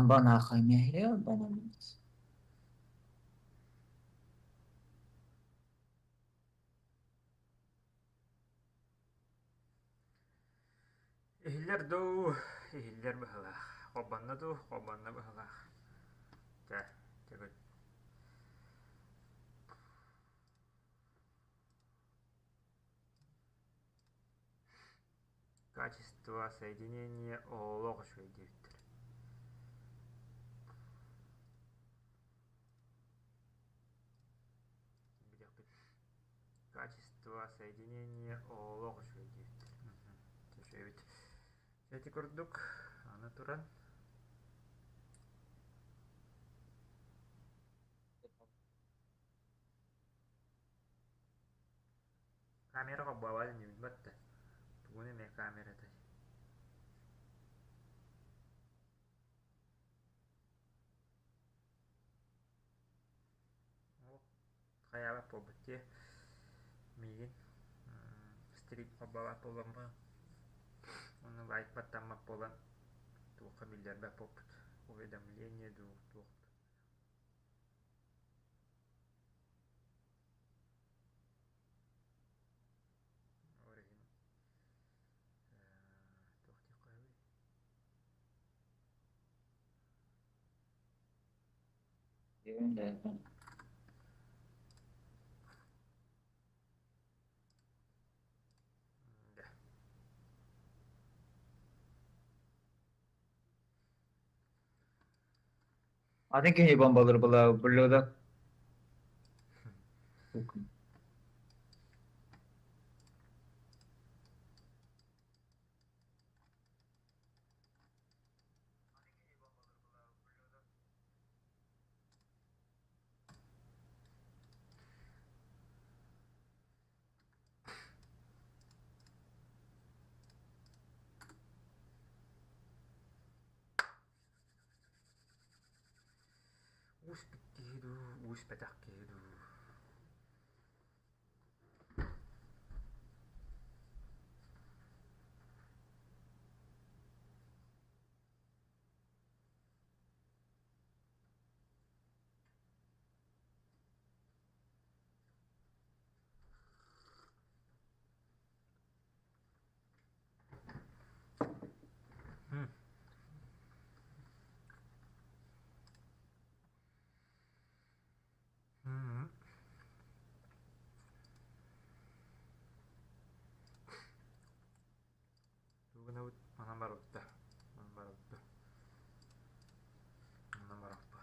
Банаахай банаммыт. Иһиллэр дуу, иһиллэр быһыылаах. Холбонно дуу, холбонно быһыылаах. Чэ, төгүл. Качество соединения олох үчүгэй диэбиттэр. Билиэхпит. Качество соединения олох үчүгэй диэбиттэр. Үчүгэйбит. Ити курдук аны туран Камера холбообот иннибит батта. Тугун эмиэ камератай. Ол хайаабат буолбут дии. Миигин стрим холбообот буоламмын уонна лайк баттаммат буолан туохха биллэрбэт буолбут. Уведомление дуу туох Ол иһин туох диэххэ сөбүй? Да. Атын киһи бомбалыр была блюдо. Ууспут киһи дуу, ууспатах киһи дуу. Тугунабыт манан барбыта манан барбыта манан барбыта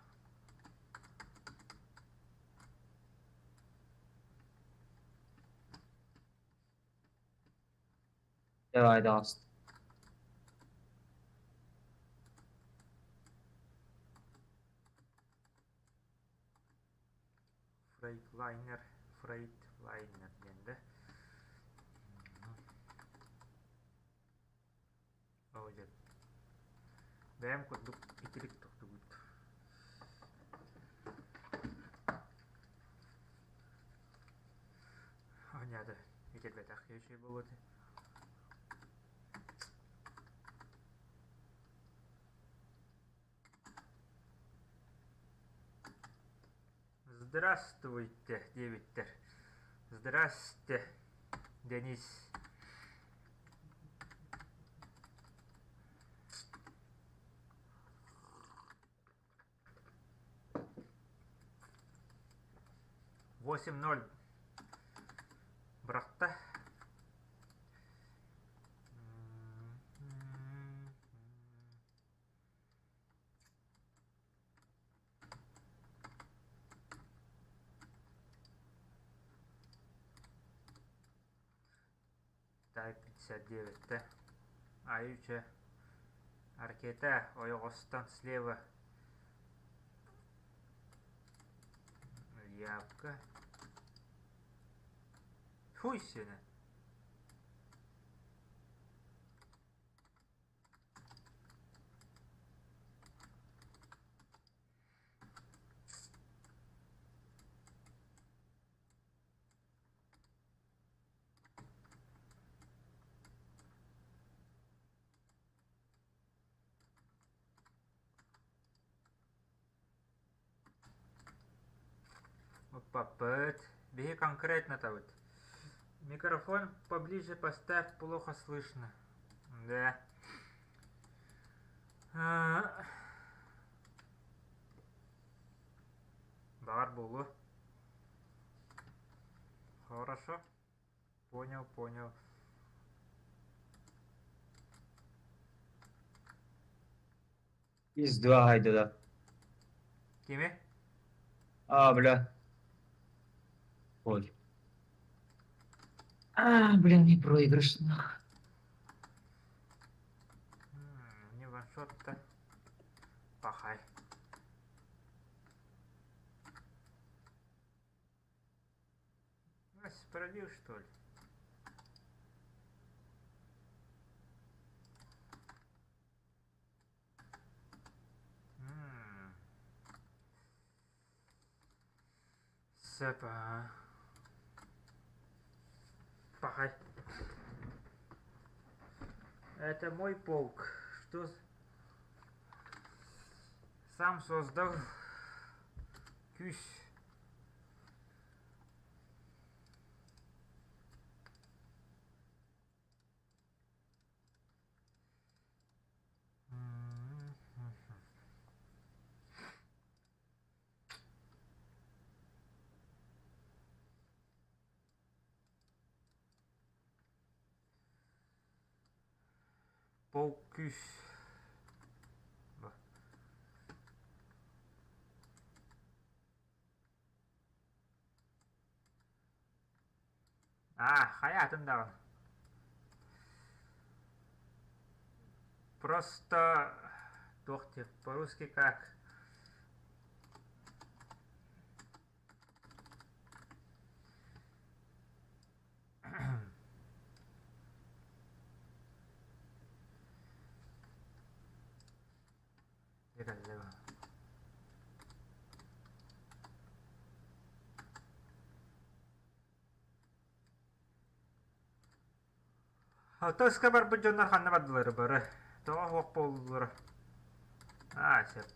Давай, даст. Фрейдлайнер, Фрейдлайнер диэн да. Ол дьэ бэйэм курдук итирик тохтубут. Оонньоото итирбэтэх киһи буолуо этэ. Здравствуйте, диэбиттэр. Здрасте, Денис. 8-0 бырахта. Type 59-тэ. Айыча ракета ойоҕостон слева Явка. Хуй сиэнэ. Ыппаппыт. Биһи конкретно табыт. Микрофон поближе поставь, плохо слышно. Да. Баҕар буолуо. Хорошо. Понял, понял. Из два хайдыда. Кими? А, бля. Ой. А, блин, не проигрыш. Нах. Не ваншот-то. Пахай. Нас пробил, что ли? Сөп аа. Пахай. Это мой полк. Что сам создал күүс. Полк күүс. Аа, хайа атын даҕаны. Просто туох диэх, по-русски как? Тоска барбыт дьоннор ханна бардылар бары? Тоҕо суох буоллулар? Аа, сөп.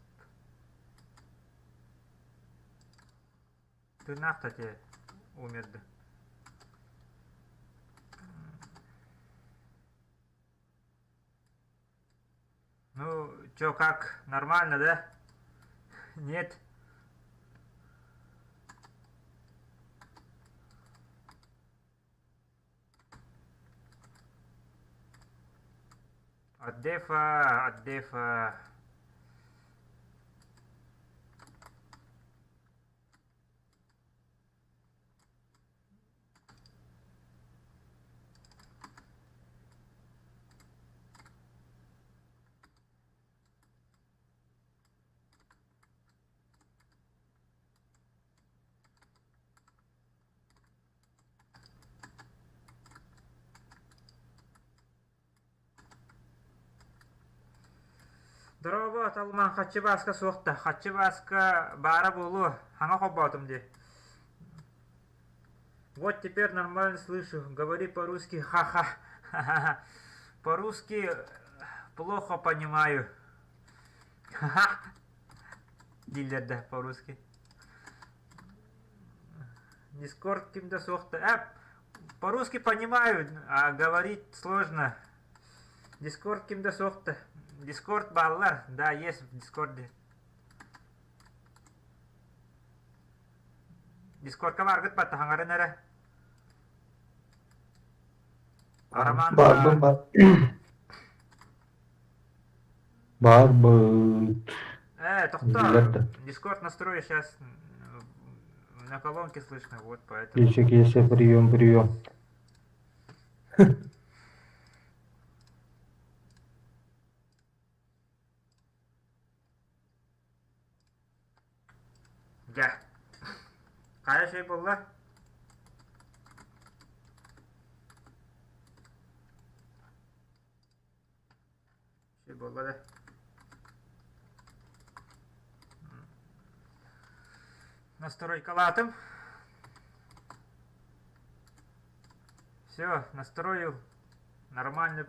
Тыыннаах да те умерды. Ну, чё, как, нормально, да? Нет? От дефа, от дефа. Дорообо, Талман, хаччы бааска суох да, хаччы бааска баара буолуо, хаҥа холбоотум дии. Вот теперь нормально слышу, говори по-русски, ха-ха. По-русски плохо понимаю. Ха-ха. Дииллэр да по-русски. Дискорд ким да суох да. По-русски понимаю, а говорить сложно. Дискорд ким да суох да. Дискорд бааллар, да, есть в Дискорде. Дискордка бааргыт баттахаҥарын эрэ. Роман Баарбын баар. Баарбыт. Тохтоо. Дииллэр да. Дискорд настрою сейчас на колонке слышно, вот поэтому. Киэсэ киэсэ прием прием. Дьэ. Хайа şey буолла? Şey буолла да. Настройкалаатым. Все, настроил. Нормально.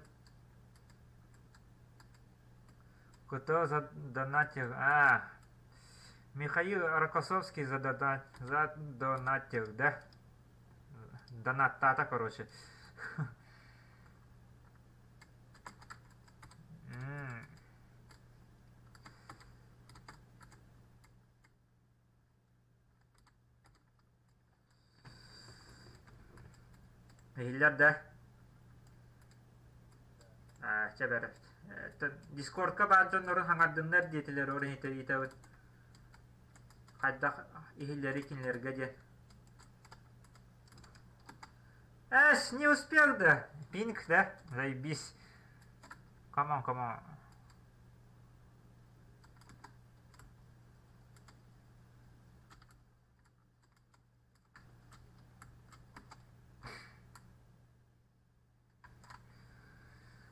Кто задонатил? А. Михаил Рокоссовский задонатил, да? Донаттаата, короче. Иһиллэр да? Аа, чэ бэрт. Дискордка баар дьоннору хаҥардыннар диэтилэр ол иһитэ ыйытабыт. Хайдах иһиллэри кинилэргэ диэн. Эс, не успел да. Пинг, да? Заебись. Камон, камон.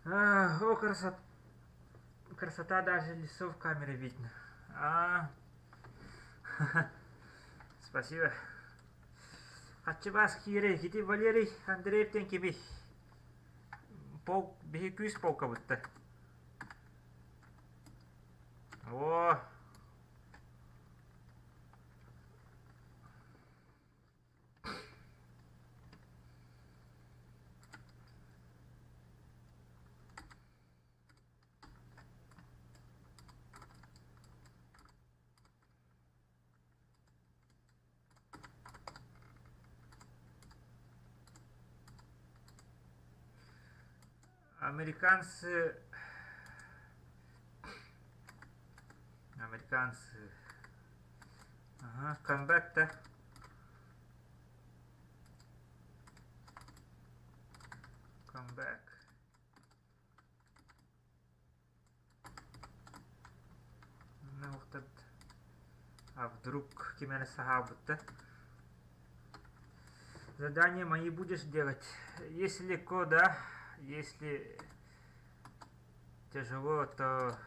А, о, красота. Красота даже лицо в камере видно. А, спасибо. Хаччыбаас киирэ ити Валерий Андреевтен кими? Пол, биһи күүс полкабытта. О, Американцы Американцы Ага, камбэк да? Камбэк. А вдруг ким эрэ саһаабыт Задание мои будешь делать? Если легко, да. Если тяжело, то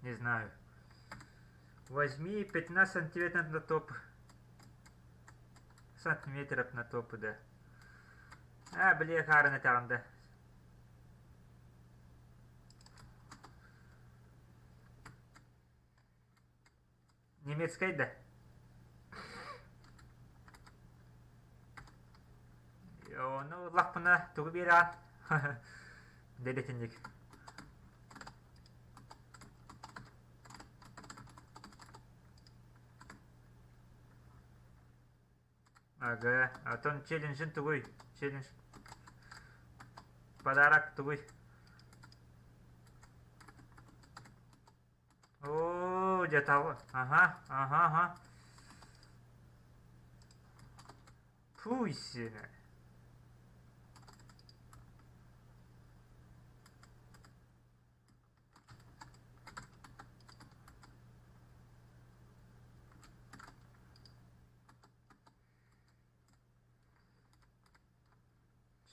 не знаю. Возьми 15 сантиметров на топ. Сантиметров на топ, да. А, бля, хаарына там, да. Немецкай да. Ону ыллахпына тугу биэрэҕин? Дэлэтинник. Ага, оттон челленджин тугуй? Челлендж. Подарок тугуй? Оо, дьэ Ага, ага, ага. Пусть.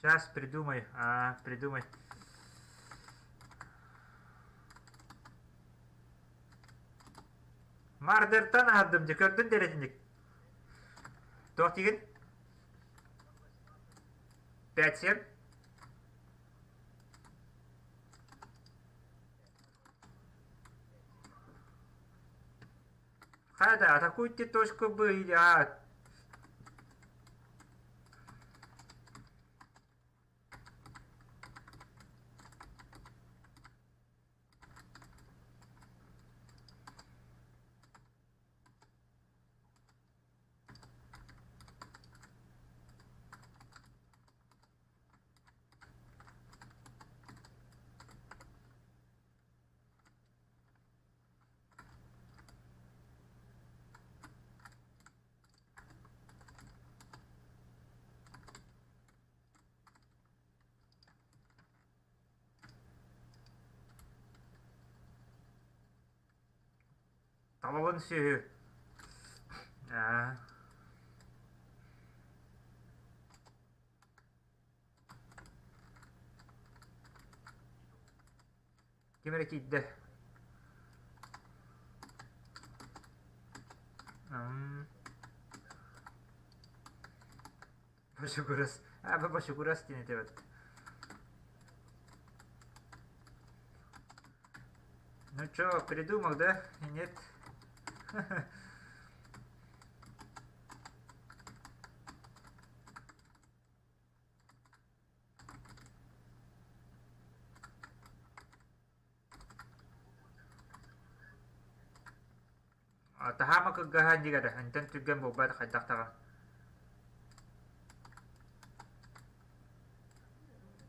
Сейчас придумай, а, придумай. Мардертан аһардым дьэ көрдүн дэрэтинник. Туох диигин? 5-7. Хайда, атакуйте точку Б или А. Талалын сүөһү. Аа. Ким эрэ киирдэ. Башукурас. А, башукурас диэн этэ. Ну чё, придумал, да? Нет? Таһаама кылгаһа иннигэр интэн түргэн буолбат хайдах даҕаны.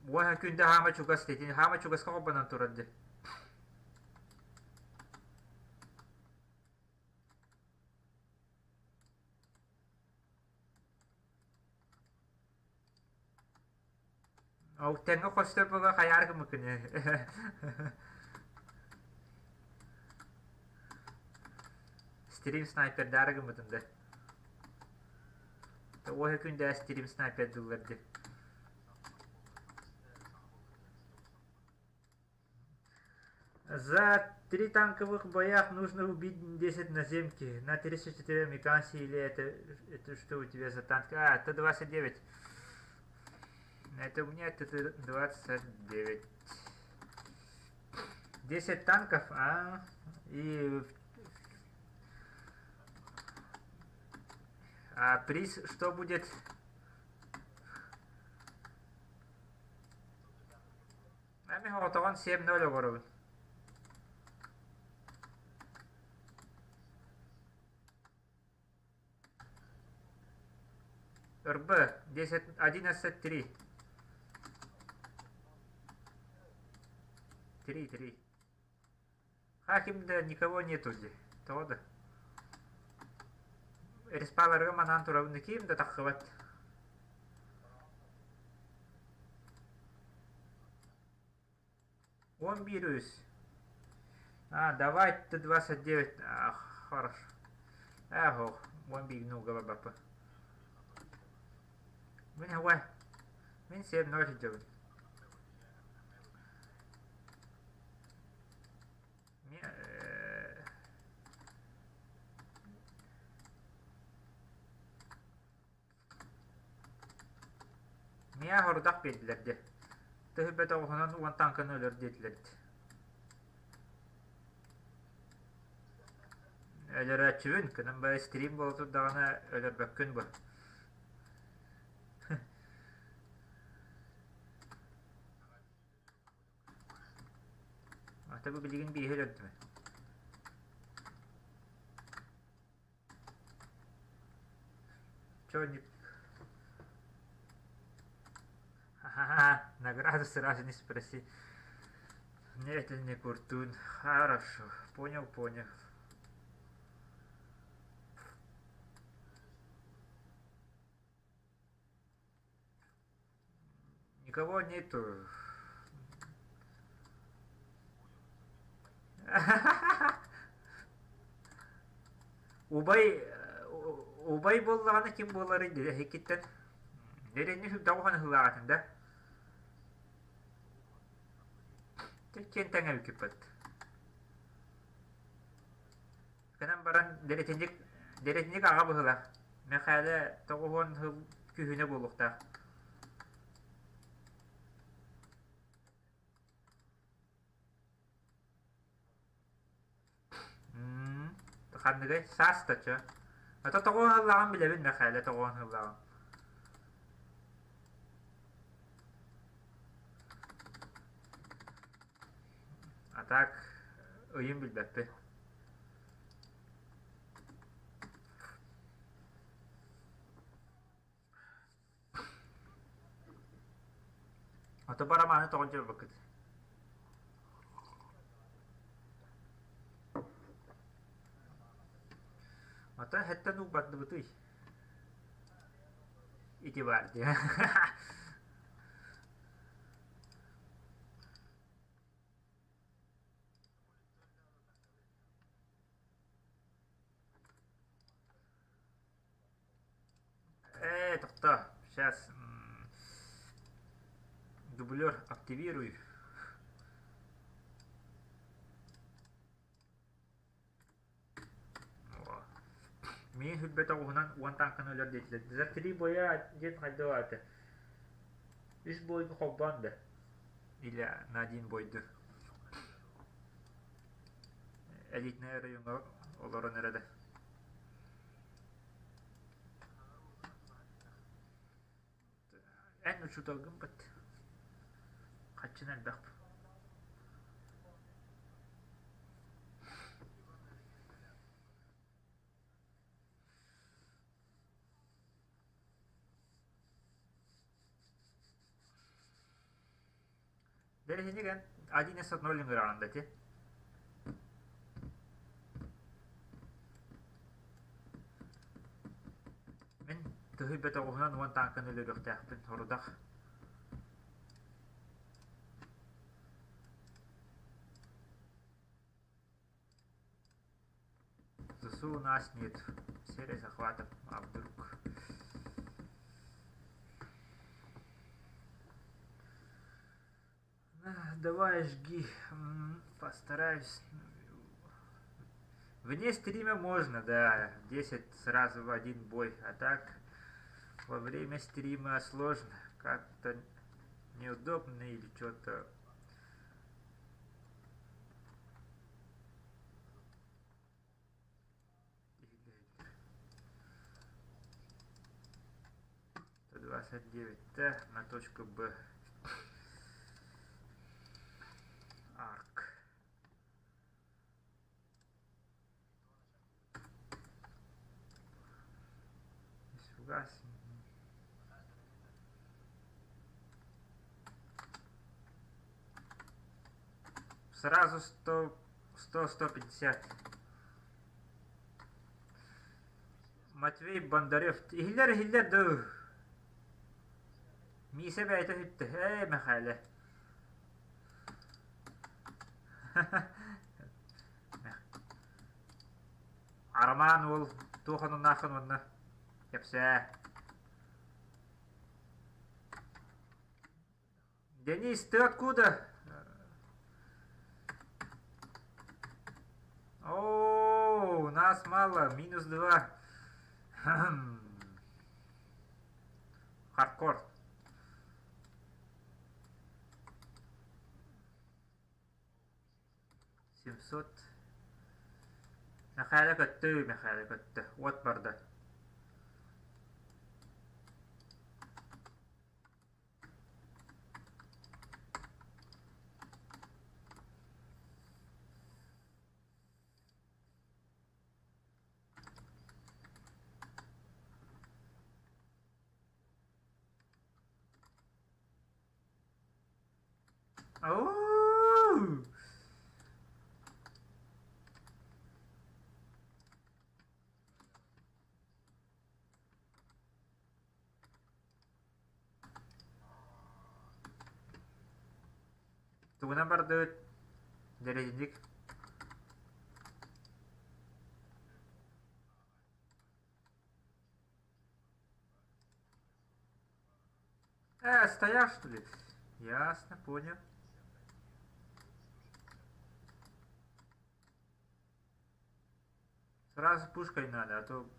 Уонна күндэ хаама чугас дии, хаама чугаска холбонон турар дии. Ол тэҥҥэ хостор буолла хайаар гыммыккын Стрим снайпердаары гыммытым да. Уоһа күндээ стрим снайпердыыллар дии. За три танковых боях нужно убить 10 наземки. На 34 американцы или это что у тебя за танк? А, Т-29. Это у меня Т-29. 10 танков, а? И а приз что будет? Эми оҕотоҕон 7-0 оҕоробун. РБ 10 11-3. 3-3. Хаким да никого нету здесь. Того да. Респаларга манаан турабын ким да таххыбат. 11 үс. А, давай Т-29. А, хорошо. Эх, 11 нуга бапа. Мин хауа. Мин 7-0 сылдьабын. Миэхэ сорудах биэрдилэр дии. Тыһы тоҕуһунан уон тааҥканы өлөр диэтилэр дии. Өлөрөөччүбүн, кынам бары стрим буола турдаҕына өлөрбөккүн бу. Ата бу билигин бииһи өлөрдүм. Чё не... Ха-ха-ха, награду сразу не спроси. Нет, это не куртун. Хорошо, понял, понял. Никого нету. Убай убай буоллаҕына ким буоларый эһиккиттэн Дэриэнньэ сүрдээх ыһыылааҕытын да Киэн тэҥэ бүкүппэт Гынан баран дэриэтинньик дэриэтинньик аҕа быһыылаах Мэхээлэ 90 сыл күһүнэ буолуохтаах Ханныгай саас да чэ. Ата тоҕо ыһыллаҕын билэбин Мэхээлэ тоҕо ыһыллаҕын. А так ыйын билбэппин. Ото барамааны тоҕо дьарбаккыт? Ото эһэттэн уубардыбытый? Ити баар дии. Э, тохтоо, сейчас дублер активируй. Мин сүрбэтэх уһунан уон тааҥканы өлөр диэтилэр. За три боя диэн хайдах аата? Үс бойга холбоон да? Или на один бойду? элитнэй райоҥҥа олорон эрэ Эн учууталгын быт. Хаччын элбэх. Бэрэһинньик эн 1.0 ыҥыраҕын да ити. Мин тыһый бөтөҕүһүнэн уон тааҥканы өлөрүөхтээхпин, сорудах. ЗСУ у нас нет. Серия захватов. А вдруг? Давай жги. Постараюсь. Вне стрима можно, да, 10 сразу в один бой. А так, во время стрима сложно. Как-то неудобно или что-то. 129 Т на точку Б. Арк. Нифига себе. Сразу 100, 100, 150. Матвей Бондарев. Иһиллэр, иһиллэр дуу. Миисэ бэйэтэ сүттэ. Ээ, Мэхээлэ. Арамаан уол туох онуннааххын уонна кэпсээ. Денис, ты откуда? О, у нас мало, минус два. Хардкор. 700. Мэхээлэ көттө, Мэхээлэ көттө. Уот барда. Оо! Тугунан бардыбыт? Дэриэдинньик. Э, стоял, что ли? Ясно, понял. Сразу пушкой надо, а то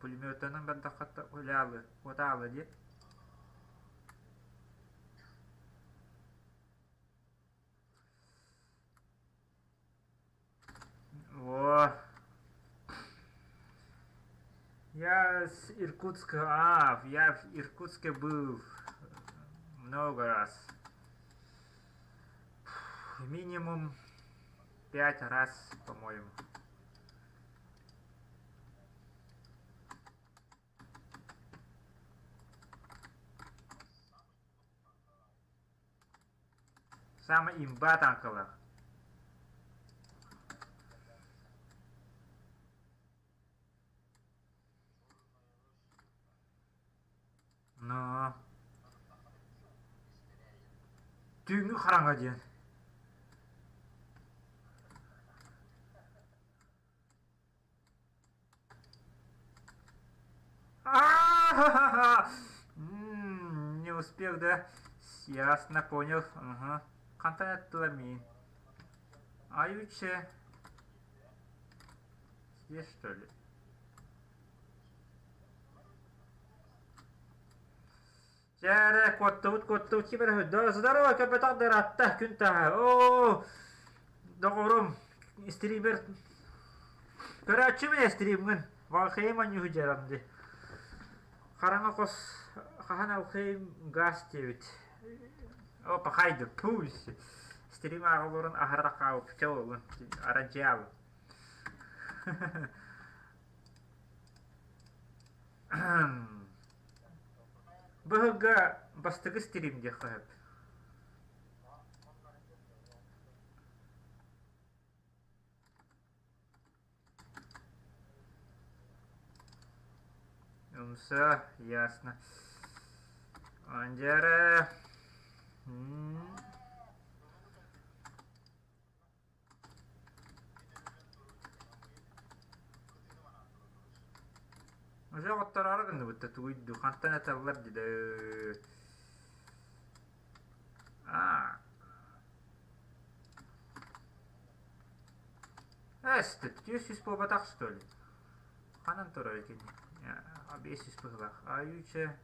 пулеметынан бардаххатта улаалы, отаалы дии. О, я с Иркутска. А, я в Иркутске был много раз. Минимум пять раз, по-моему. Самый имба танковых. Но. Түүҥҥү хараҥа диэн. Не успел, да? Ясно, понял. Ага. Хантан аттылар миин? Аютче. Здесь, что ли? Дьэ эрэ, куоттубут, куоттубут, ким эрэ здорово, көпөтөх дыратта, күн таһа. Оо, доҕорум. Стример Көрөөччүбүн стримҥын Валхейм анньуһу дьарам дии. Хараҥа хос хаһан Алхейм газ диэбит. Опа хайды пусть. Стрим ааҕылларын аһара хаалбыча буоллун. Арадьаал. Быһыга бастакы стрим диэххэ сөп. Умса, ясно. Андьара. Уже оттороору гынныбыт да тугуй дуу, хантан эталлар дии Аа. Эс, 400 буолбатах что ли? Ханан турар итини? 500 быһыылаах. Аютча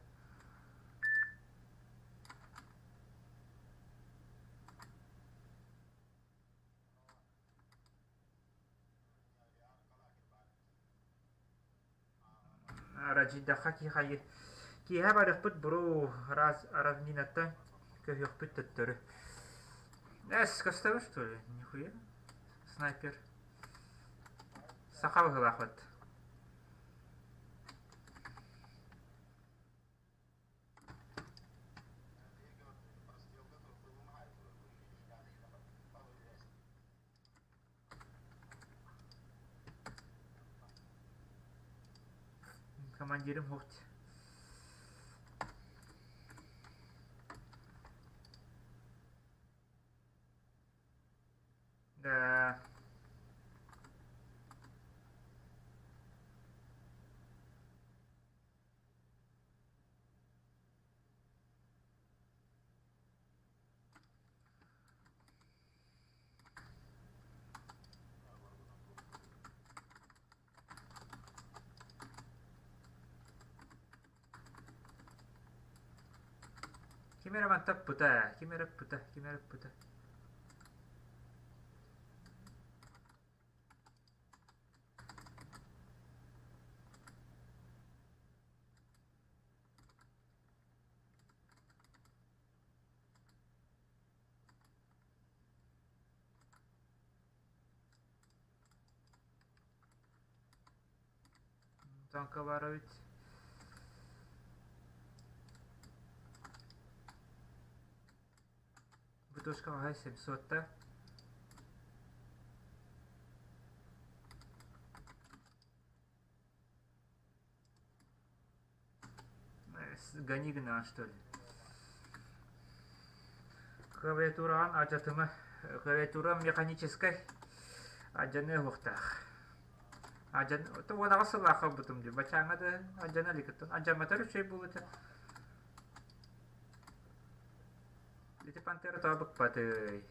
Арадьыйдахха киһи хайы киэһэ барыахпыт бро раз равнинаттан көһүөхпүт төттөрү. Эс, көстөбүт что ли? Нихуя. Снайпер. Саха быһыылаахпыт. Командирым хоть. Да. Ким эрэ мантан ыппыта, ким эрэ ыппыта, ким эрэ ыппыта. Танка баар эбит. Бутушка хаһай 700-та. Гони гына что ли. Клавиатураҕын алдьатыма. Клавиатура механическай алдьаныа уохтаах. Алдьан уонаҕа сыллаах ылбытым дии. Бачааҥҥа да алдьана илик алдьамматар үчүгэй буолуо этэ. Ити пантера тоҕо быкпатый?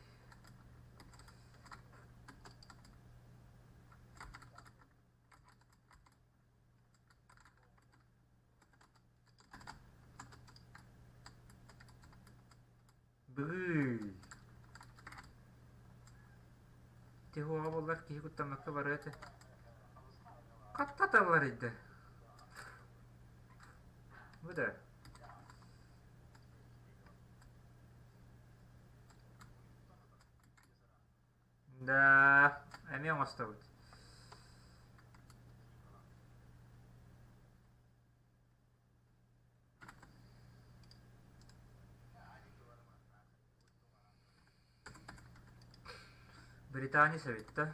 Быгыы Тихоҕа буоллар киһи куттаммакка барыа этэ. Хаттаталлар ыйда. Бу да. Да, эмиэ оҥостобут. Британец эбит да?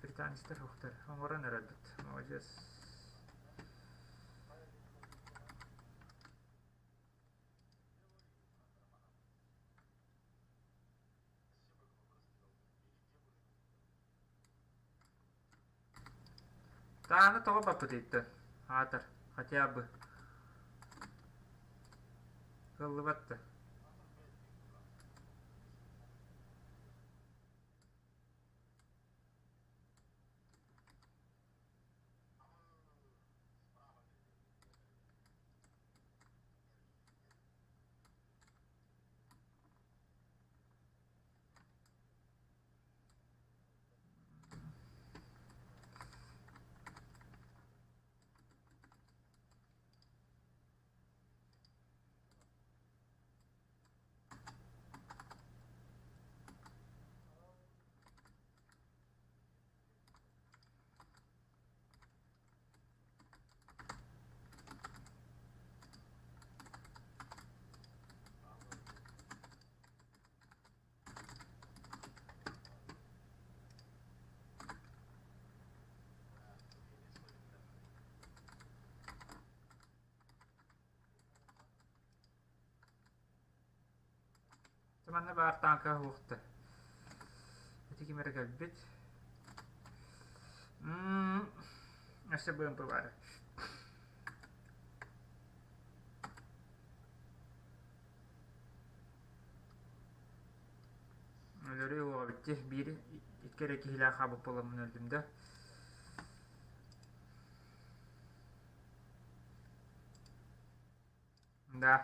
Британецтар суохтар. Оҥорон эрэрбит. Молодец. Тааны тоҕо баппытыйтан, аатар, хотя бы. Кыллыбат да. Манна баар тааҥка уохта. Ити ким эрэ кэлбит. Өссө БМП баара. Өлөрүү уоҕа битти. Биир икки эрэ киһилээх хаалбыт буоламмын өлдүм да. Да.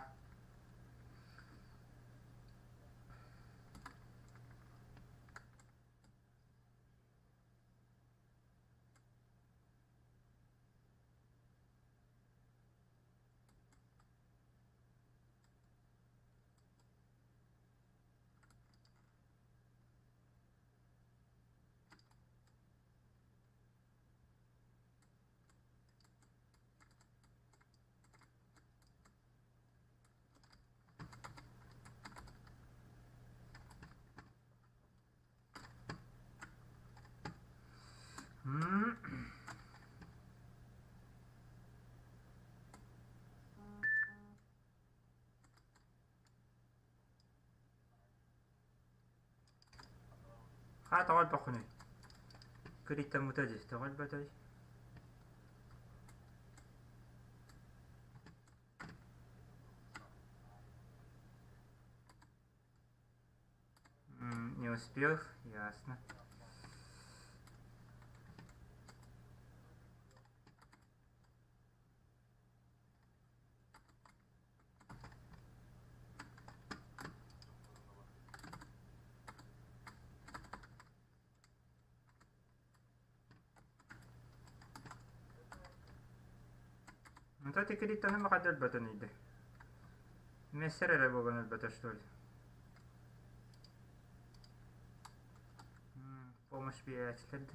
Хаа тоҕо өлбөххүнүй? Кырыйтаммыта дии, тоҕо өлбөтөй? Не успел, ясно. Ну то тикириттаны махат өлбөтөн ыйды. Мессер эрэ буолан өлбөтө что ли? Помощь биэрээччилэр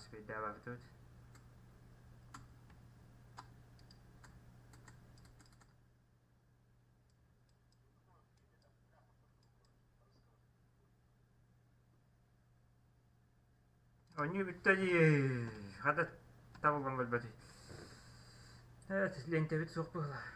Спейдаабаппыт. Оонньуу бүттэ дии. Хата табыллан барбатый. Ээ, лиэнтэбит суох быһыылаах.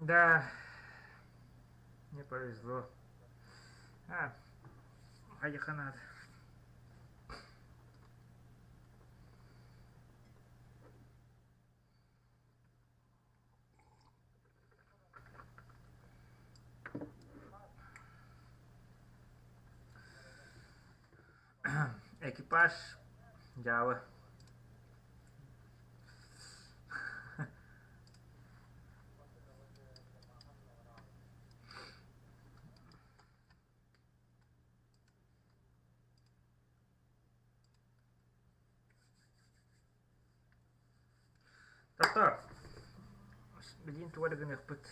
Да, не повезло. А, хайыха надо. Экипаж дьаалы. Тохтоо, билигин тугу эрэ гыныахпыт.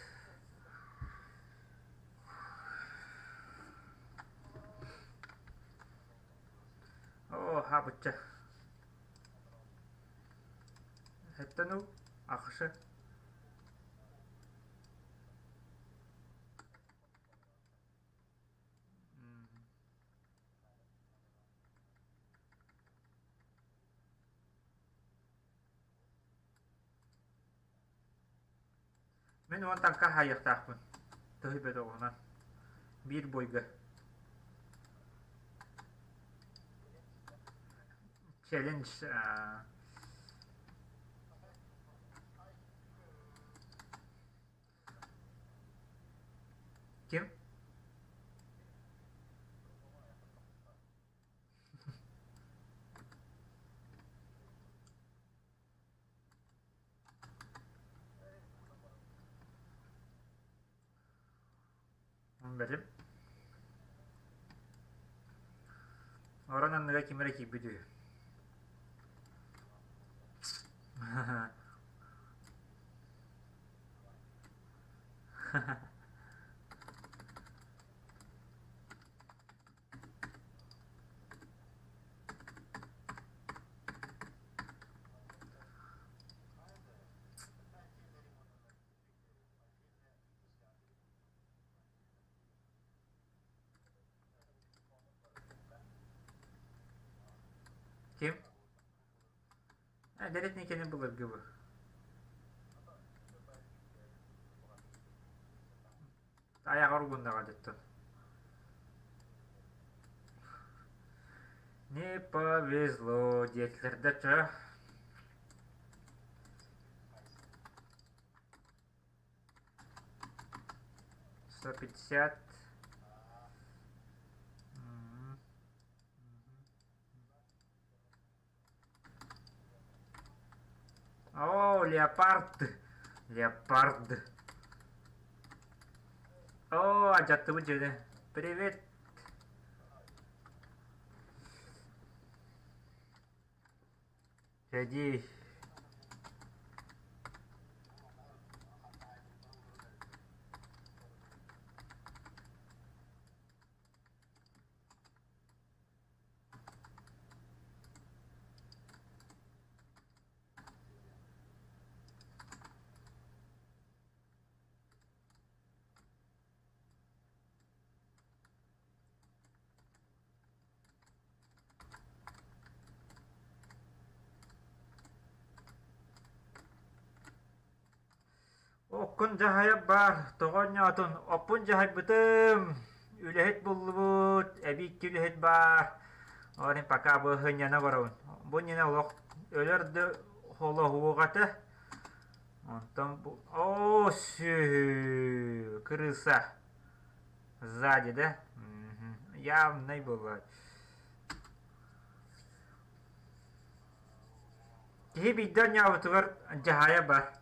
Оо, хаабычча. Эттэн ыл, ахшы. Мин уон таҥха хаайыахтаахпын, тыһы бөтөҕүнэн, биир буойга. Челлендж Ким? Бэлэм. Орон анныга ким эрэ киирбит үһү. Ким? Дэретникини былыргы бу. Айаҕар угуннаҕа дьыттан. Не повезло диэтилэр да чэ. 150. О, леопард! Леопард! О, алдьаттыбыт дьиэни. Привет! Дьэ Оккун дьаһайар баар, тоҕо оонньоотун, оппун дьаһайбытым, үлэһит буллубут, эбии икки үлэһит баар, ол иһин пока бу сынньана барабын. Бу иннинэ олох өлөр да холоһуоҕа Онтон бу оо сү крыса сзади да явный была. Киһи биирдэ оонньообутугар дьаһайа бар.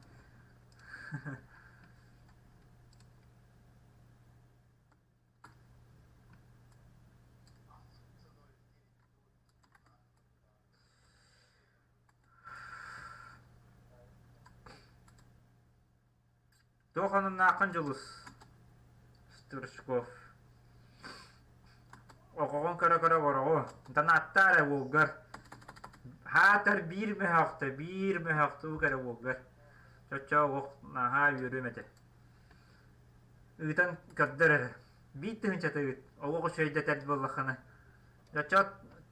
Туох ананнааххын Дьулус Стручков Оҕоҕун көрө-көрө олороҕу, донаттаа эрэ уолгар. Хаатар биир мөһөөхтө, биир мөһөөхтүү эрэ уолгар. Чоччоо оҕох наһаа үөрүөм этэ. Ыытан көрдөр эрэ. Биир тыһыынчата ыыт, олох үчүгэйдэтэр буоллаххына. Чоччоо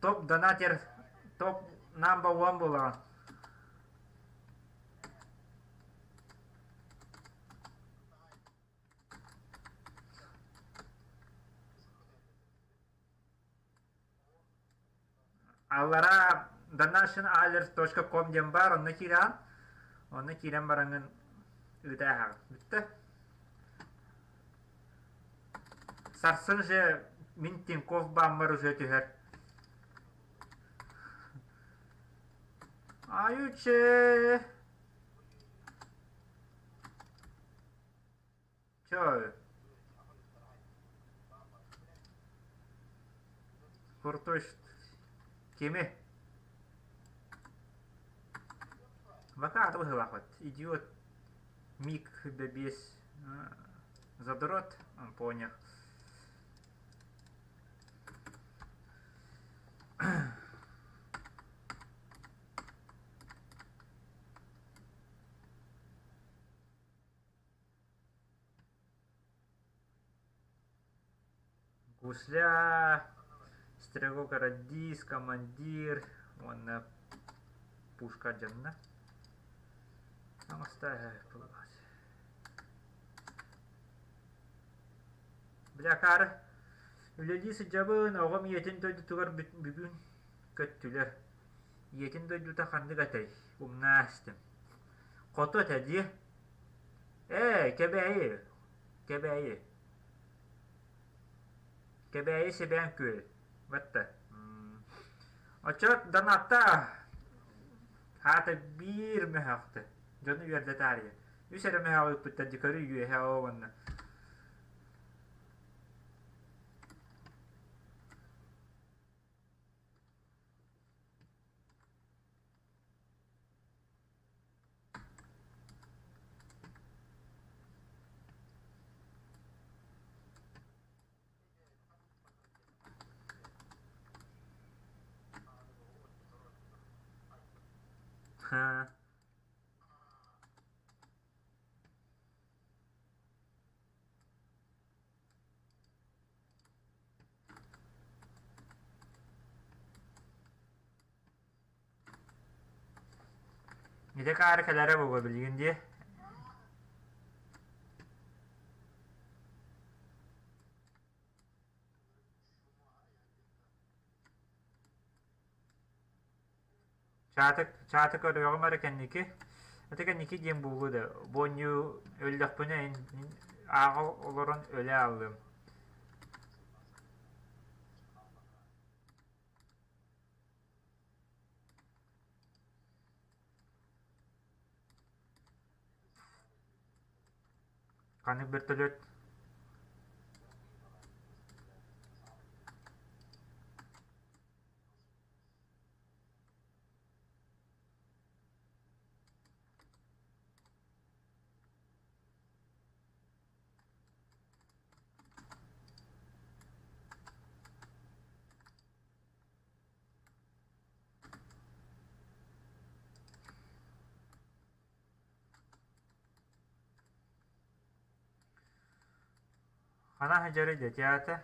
топ донатер, топ number one буолаҕын. Аллараа donationalert.com диэн баар, онно киирэҕин. Онно киирэн бараҥҥын ыыта ааһаҕын. Бүттэ. Сарсын же мин Тинькофф бааммар уже түһэр. Айуче! Чё? Крутой кими? Пока быһыылаахпыт. Идиот Мик бэбиэс задрот, он понял. Гусля, стрелок радист, командир уонна пушка дьонно. Бля, акаары, үлэлии сылдьабын, оҕом ийэтин дойдутугар бүгүн көттүлэр. Ийэтин дойдута ханнык этэй? Умнаа истим. Хоту этэ дии. Ээ, Кэбээйи, Кэбээйи. Кэбээйи Сэбээн Күөл. Батта. Оччо донатта хаата биир мөһөөхтө. Дьону үөрдэ таарыйа. Үс эрэ мөһөөҕү ыыппыттар дии көрүү үөһэ оо уонна. Ха. Ити каары кэлэрэ буолуо билигин дии. Чааты, чааты көрүөҕүм эрэ кэнники. Ити кэнники диэн буолуо да, бу оонньуу өллөхпүнэ ааҕа олорон өлө ааллыам. Ханнык бөртөлүөт? Хана сылдьарый дэтиэҕэ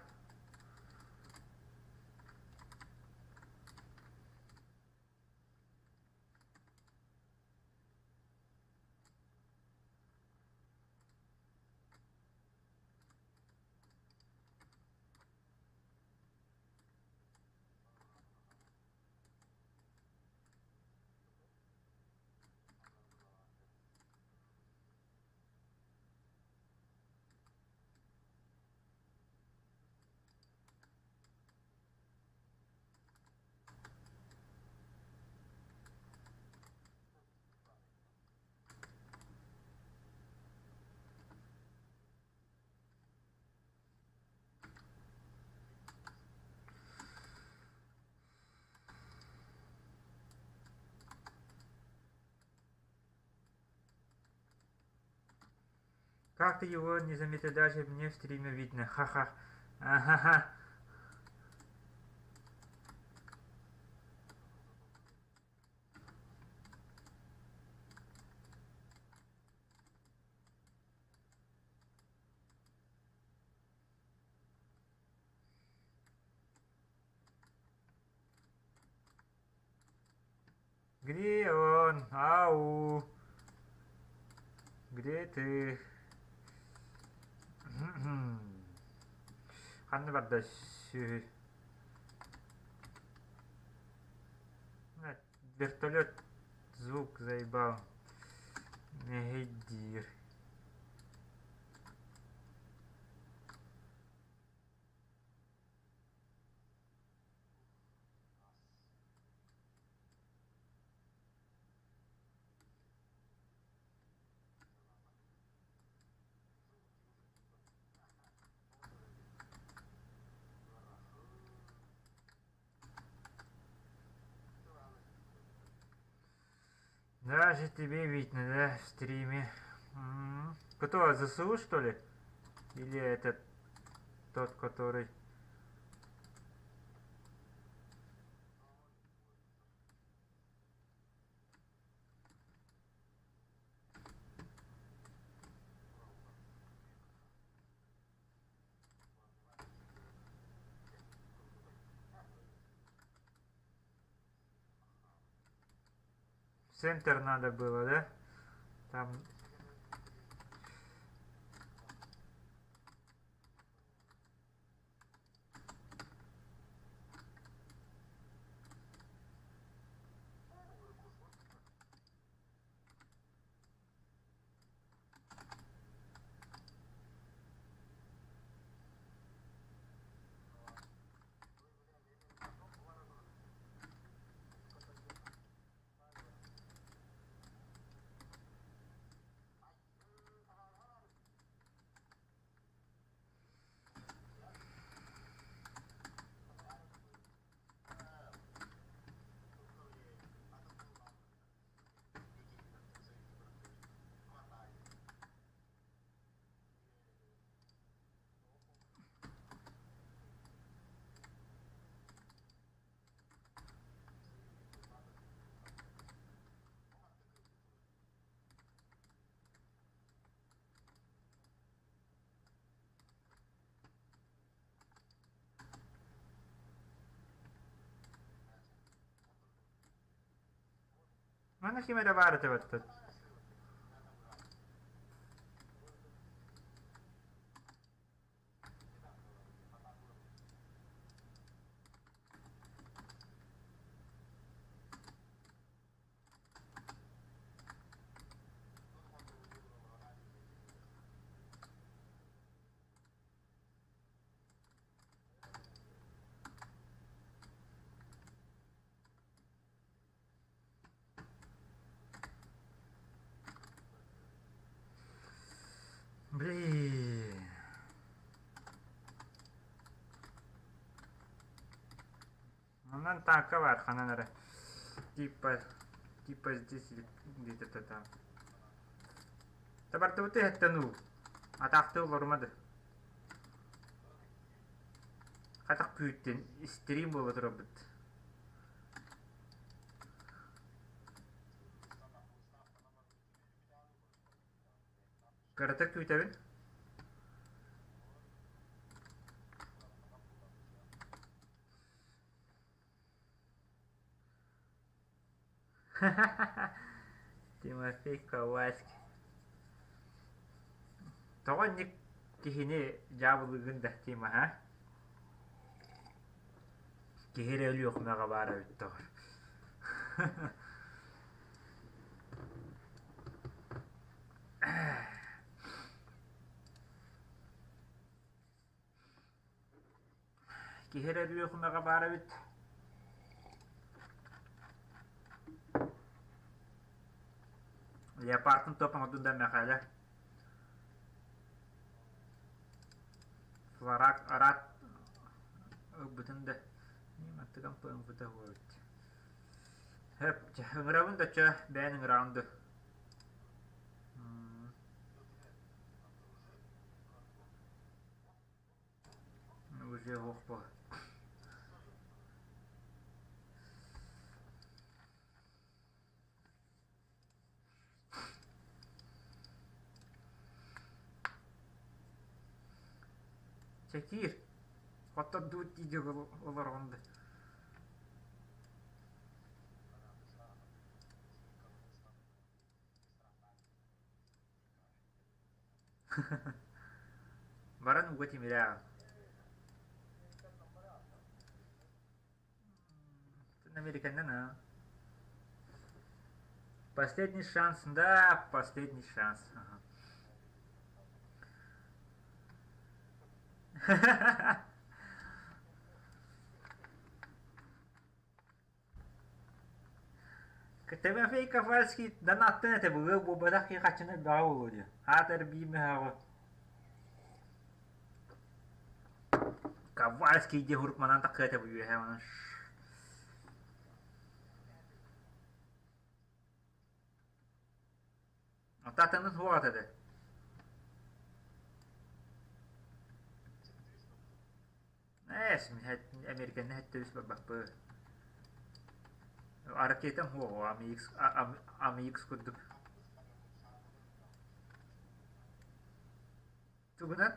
Как ты его не заметил, даже мне в стриме видно. Ха-ха. Ага. Где он? Ау! Где ты? Ханна барда сү. Вертолет звук заебал. Мэһэйдиир. Даже тебе видно, да, в стриме. М-м. Кто, ЗСУ, что ли? Или это тот, который... В центр надо было, да? Там Манна ким эрэ баар этэ баттат. Блин. Онон таака баар ханан эрэ. Типа, типа здесь или где-то там. Табардыбыты иһэттэн уу. Атаахтыы олорума да. Хатах күүттэн стрим буола турабыт. Кыратык күүтэбин. Тимофей Ковальский. Тоҕо инник киһини дьаабылыыгын да, Тима, а? Киһи эрэ Өлүөхүмэҕэ баар эбит доҕор. Киһи эрэ Өлүөхүмэҕэ баар эбит. Леопардын топ оҥордун да Мэхээлэ. Флорак араат ылбытын да мантыгам ылбыта буолбут. Хөп, ыҥырабын да чэ, бэйэн ыҥыраҕын дуу. Уже оһох буо. Чэкиир, хоттордуу дии олороҕун да. Баран ууга тимирээҕин. Американнан аа. Последний шанс, да, последний шанс. Ага. Тимофей Ковальский донаттан этэ бу ыал буолбатах киһи хаччыны элбэҕэ буолуо диye. Аатар биир мөһөөҕү Ковальский диye хурук манан таххыа этэ бу үөһэ манан. Атаатанын суох этэ. Ээ, Американы хэттэ үс барбаппыт. Ракетам суоҕа AMX, AMX курдук. Тугунан?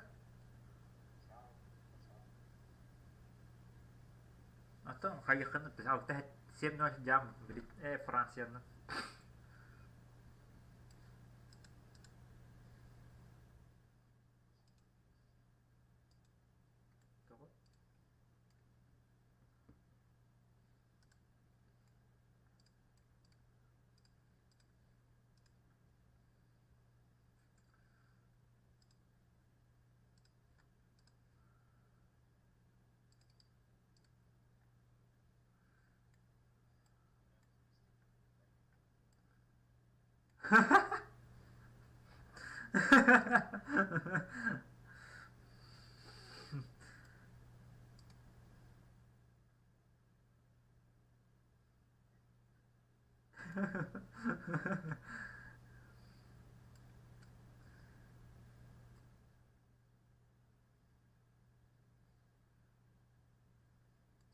Оттон хайыххын алта 7 дьаам Франциянан. Тоҕо?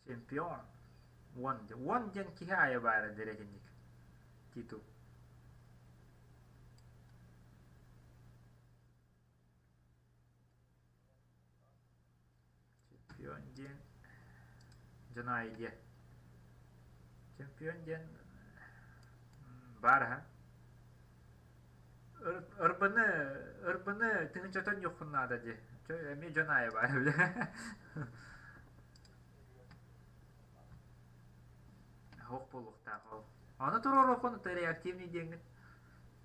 Чемпион. Уон, уон диэн киһи аайы баара диир итинник. Титул. Чемпион диэн дьон аайы диэн. Чемпион диэн Баар аһа. Ырбыны, ырбыны тыһыынчатан ньуоххун наада дии. Чэ, эмиэ дьон аайы баар эбит. Оһох буолуохтаах ол. Ону туруоруоххун это реактивный диэҥҥин.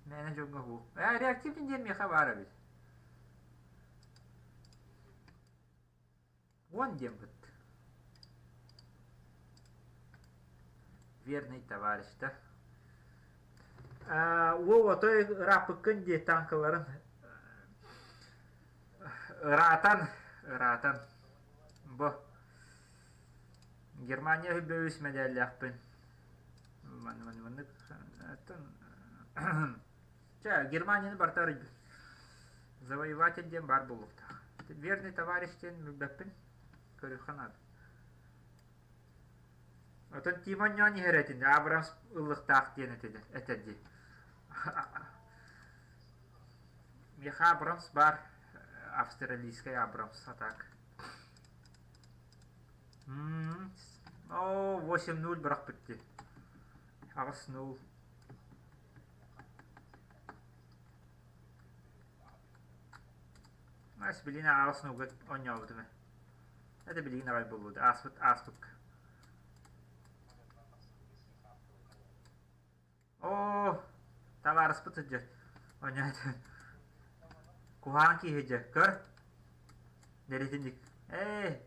Мээнэ дьоҥҥо уһуу. Ээ, реактивный диэн миэхэ баар эбит. Уон диэн быт. Верный товарищ да. Уол отой ырааппыккын дии танкаларын ыраатан, ыраатан. Бу Германия үс мэдээллээхпин. Маннык Чэ, Германияны барыта арыйбыт. Завоеватель диэн баар буолуохтаах. Верный товарищ диэн билбэппин. Көрүөххэ наада. Оттон Тимон ньоон иһэр этин, Абрамс ыллыктаах диэн этэр дии. Миэхэ Абрамс баар, австралийскай Абрамс, а так. Оо, 8-0 бырахпыт дии. 8-0. Ас билигин аҕыс нуга оонньообутум ээ. Это билигин аҕай буолуо ааспыт ааспыкка. Оо, табаарыспыт сылдьар. Оонньоото. Куһаҕан киһи дьэ, көр. Дэритинник. Ээ.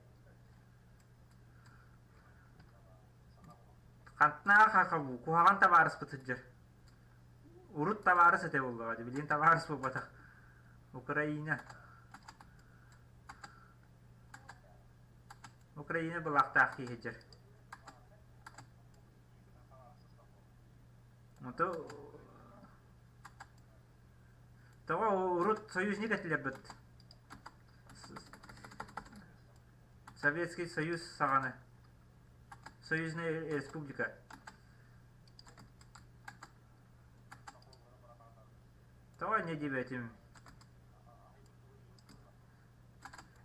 Хантнаах хахабуу, куһаҕан табаарыспыт сылдьар. Урут табаарыс этэ буоллаҕа дии, билигин табаарыс буолбатах. Украина. Украина былаахтаах киһи сылдьар. Ото тоҕо урут союзник этилэрбит. Советский Союз саҕаны. Союзная республика. Тоҕо инньэ диэбэтим.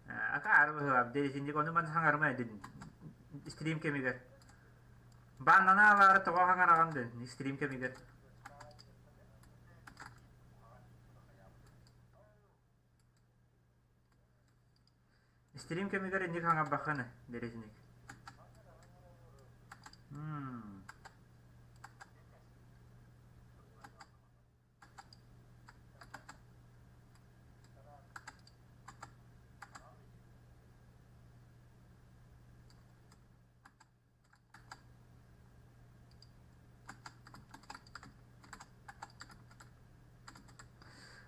Акаары быһыылаах дэриэтинник ону маны хаҥарыма дин стрим кэмигэр. Бааннана алаары тоҕо хаҥараҕын дин стрим кэмигэр. Стрим кэмигэр инник хаҥарбаххын дэриэтинник.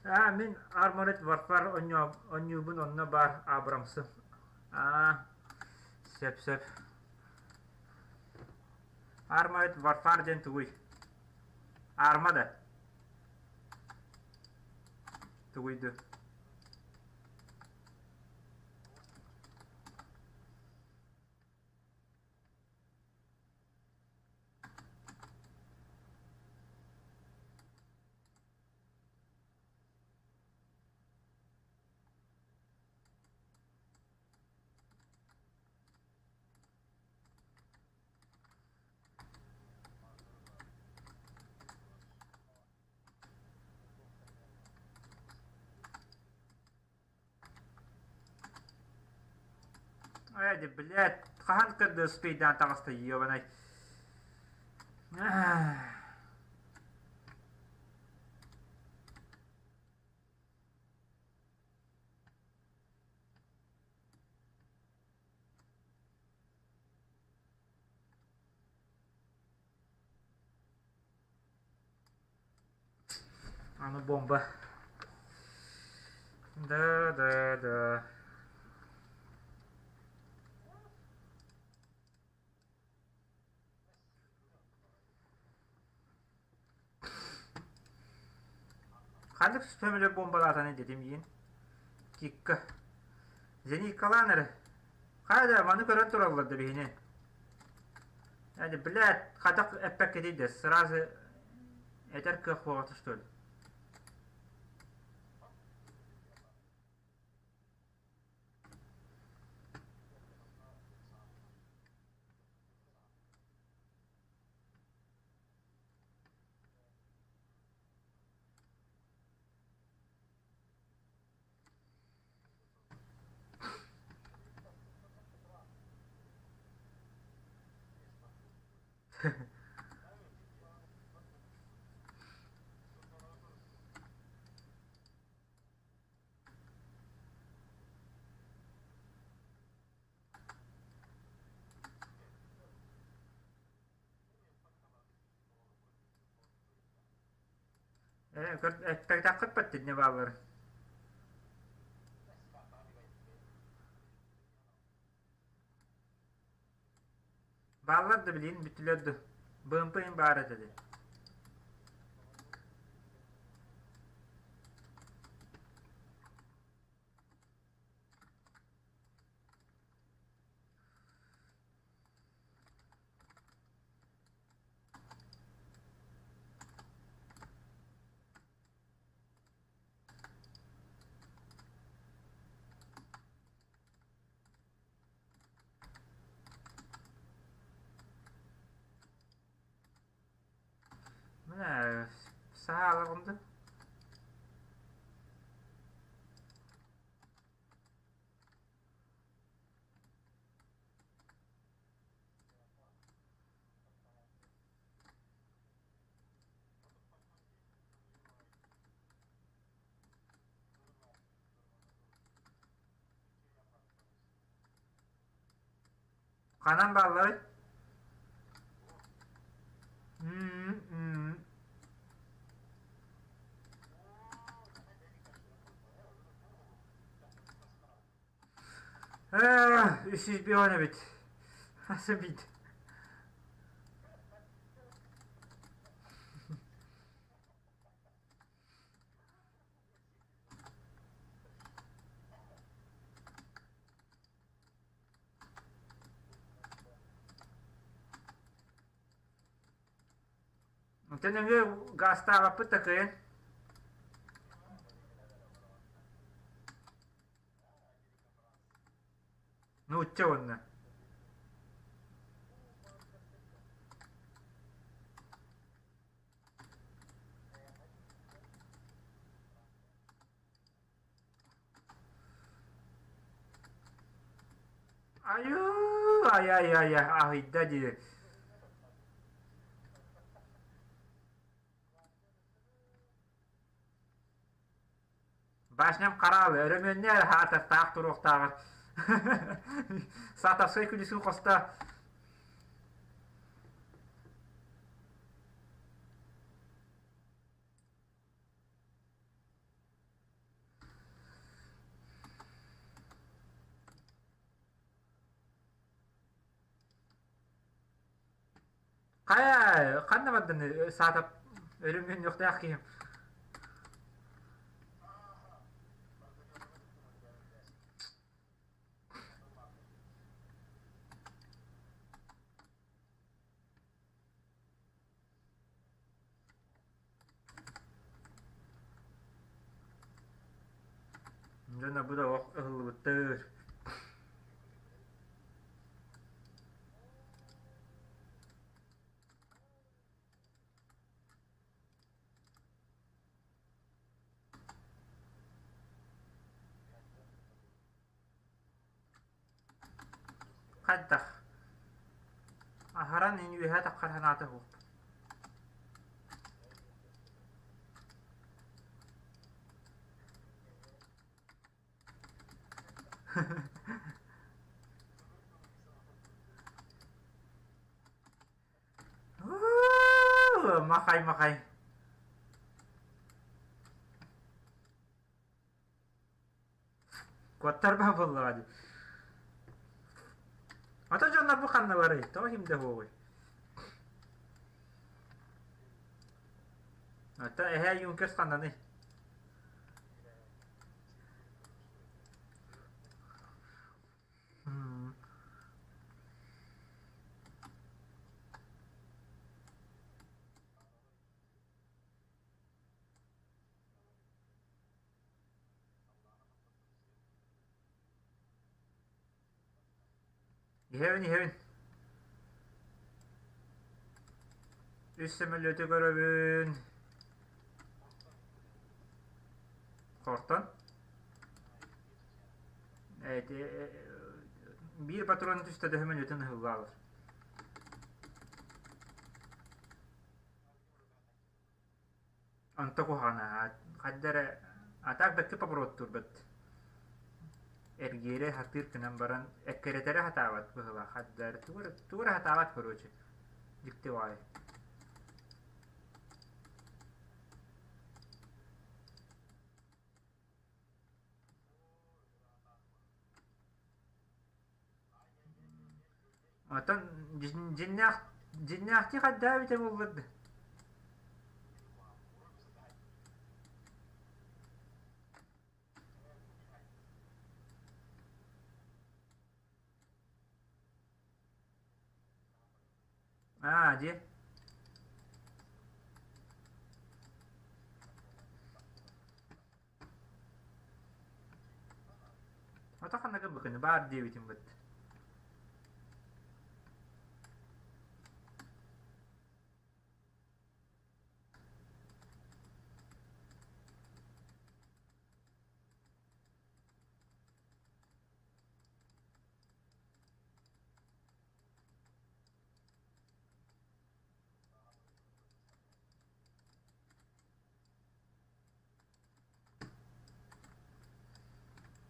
Аа, мин Armored Warfare оонньуубун онно баар Абрамсы. Аа, сөп-сөп. Armored Warfare диэн тугуй? Арма да? Тугуй дуу? Эди, блядь, хаһан кырды успейдаан таҕыста ебаный. Аны бомба. Да, да, да. Ханнык сөмөлө бомбалаатаны дедим иин. Кикка. Зениткалаан эрэ. Хайда, маны көрөн тураллар да биһини. Эди, блядь, хатах эппэккитий да, сразу этэр кыах буолбата что ли? Эппэтэххит баттинне бааллар. Бааллар да билигин бүттүлэр да. БМП-ин баар этэ дии. Мына саалаҕым да Ханан баалларый? Үс жүз бион эбит. Аса бит. Онтон өҥө гаастаабаппыт да кыайан. Нуучча уонна. Айыы, ай-ай-ай, аһыйда дии. Башням хараалы, өрөмүөннээр хаатар таах туруохтааҕар. Саатарскай күлүсүн хоста. Хайа, ханна бардын саатап өрөмүөннүөхтээх киһим. Дьоно бу да ох ыһыллыбыттар. Хайдах? Аһаран ин үөһэ таххар санаата суох. Махай махай. Куоттарбаа буоллаҕа дии. Ата дьоннор бу ханналарый? Тоҕо ким да суоҕуй? Ата эһээ Юнкерс ханнаный? Иһэбин, иһэбин. Үс сөмөлүөтү көрөбүн. Хортон. Эти биир патрон түстэ да сөмөлүөтүн ыһыллаалар. Онто куһаҕана хайда эрэ а так бэккэ поворот-турбат эргиэри сатыыр гынан баран эккирэтэрэ сатаабат быһыылаах хайда эрэ тугу эрэ тугу эрэ сатаабат короче дьикти баҕайы. Оттон дьиннээх дьиннээхтии хайдаа эбитэ буоллар да? Аа, дьиэ. Ата ханна гыммыкыны баар диэбитим быт.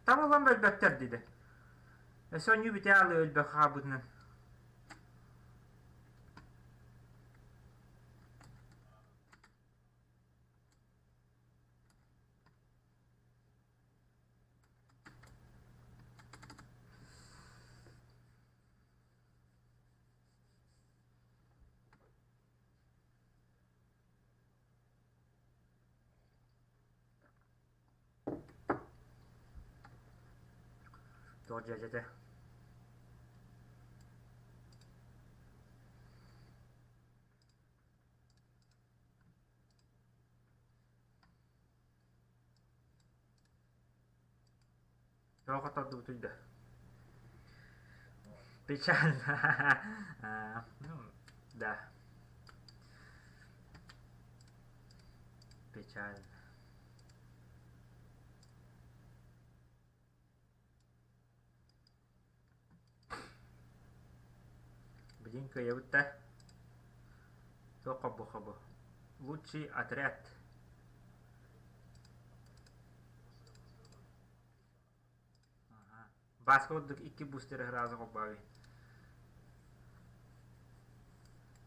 Табыллан да өлбөттөр диде. Өссө онньуу бүтэ аалыы өлбөх хаалбытынан. Туох дьээдьэтэ? Тоҕо тардыбытый да? Печально. Ну, да. Печально. Билигин кыайабыт да? Туох хобу-хобу? Лучший отряд. Бааска курдук икки бустеры сразу холбообуй.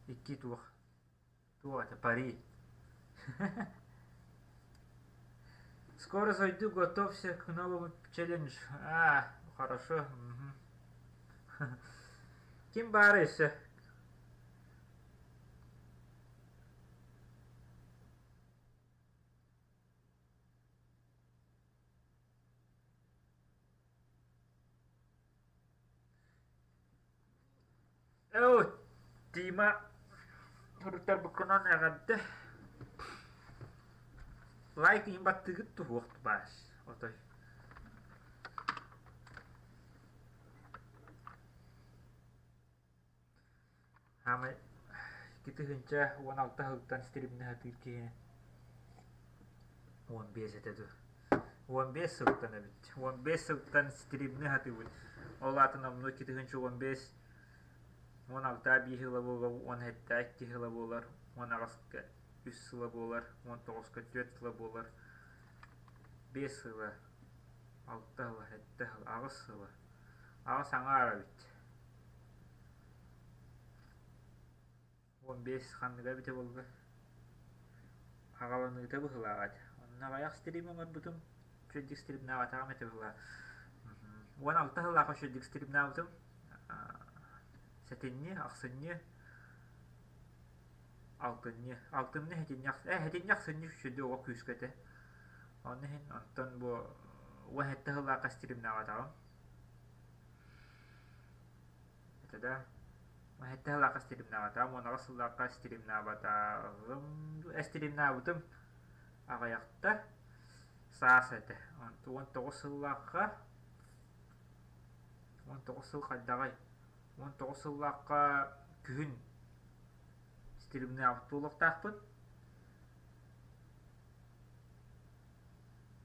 Икки туох. Туох это пари. Скоро зайду, готовься к новому челленджу. А, хорошо. Ким баар өссө? Оо, Тима суруттарбыккынан эҕэрдэ. Лайк иһин баттыгыт туһуох баас отой. Хаамай 2016 сылтан стримнэ сатыыр киһи 15 этэ дуу. 15 сылтан эбит. 15 сылтан стримнэ сатыыбыт. Ол аата номнуо 2015 16 биир сыла буолар, 17 икки сыла буолар, 18 үс сыла буолар, 19 түөрт сыла буолар, биэс сыла, алта сыла, сэттэ сыла, аҕыс сыла. Аҕыс аҥаар эбит. 15 ханныга эбитэ буолла. Аҕаланыыта быһыылааҕа этэ. Онно аҕыйах стрим оҥорбутум. Үчүгэйдик стримнаабатаҕым этэ быһыылааҕа. 16 сыллаах үчүгэйдик стримнаабытым. Сэтинньи, ахсынньы, алтынньы. Алтынньы, сэтинньи, сэтинньи, ахсынньы үчүгэйдик оҕо күүскэ этэ. Онно иһин онтон бу 17 сыллаахха стримнаабатаҕым. Этэ да Сэттэ сыллаахха стримнаабатаҕым, 18 сыллаахха стримнаабатаҕым, стримнаабытым аҕыйахта саас этэ. 19 сыллаахха 19 сыл хайдаҕый? 19 сыллаахха күһүн стримнаабыт буолуохтаахпын.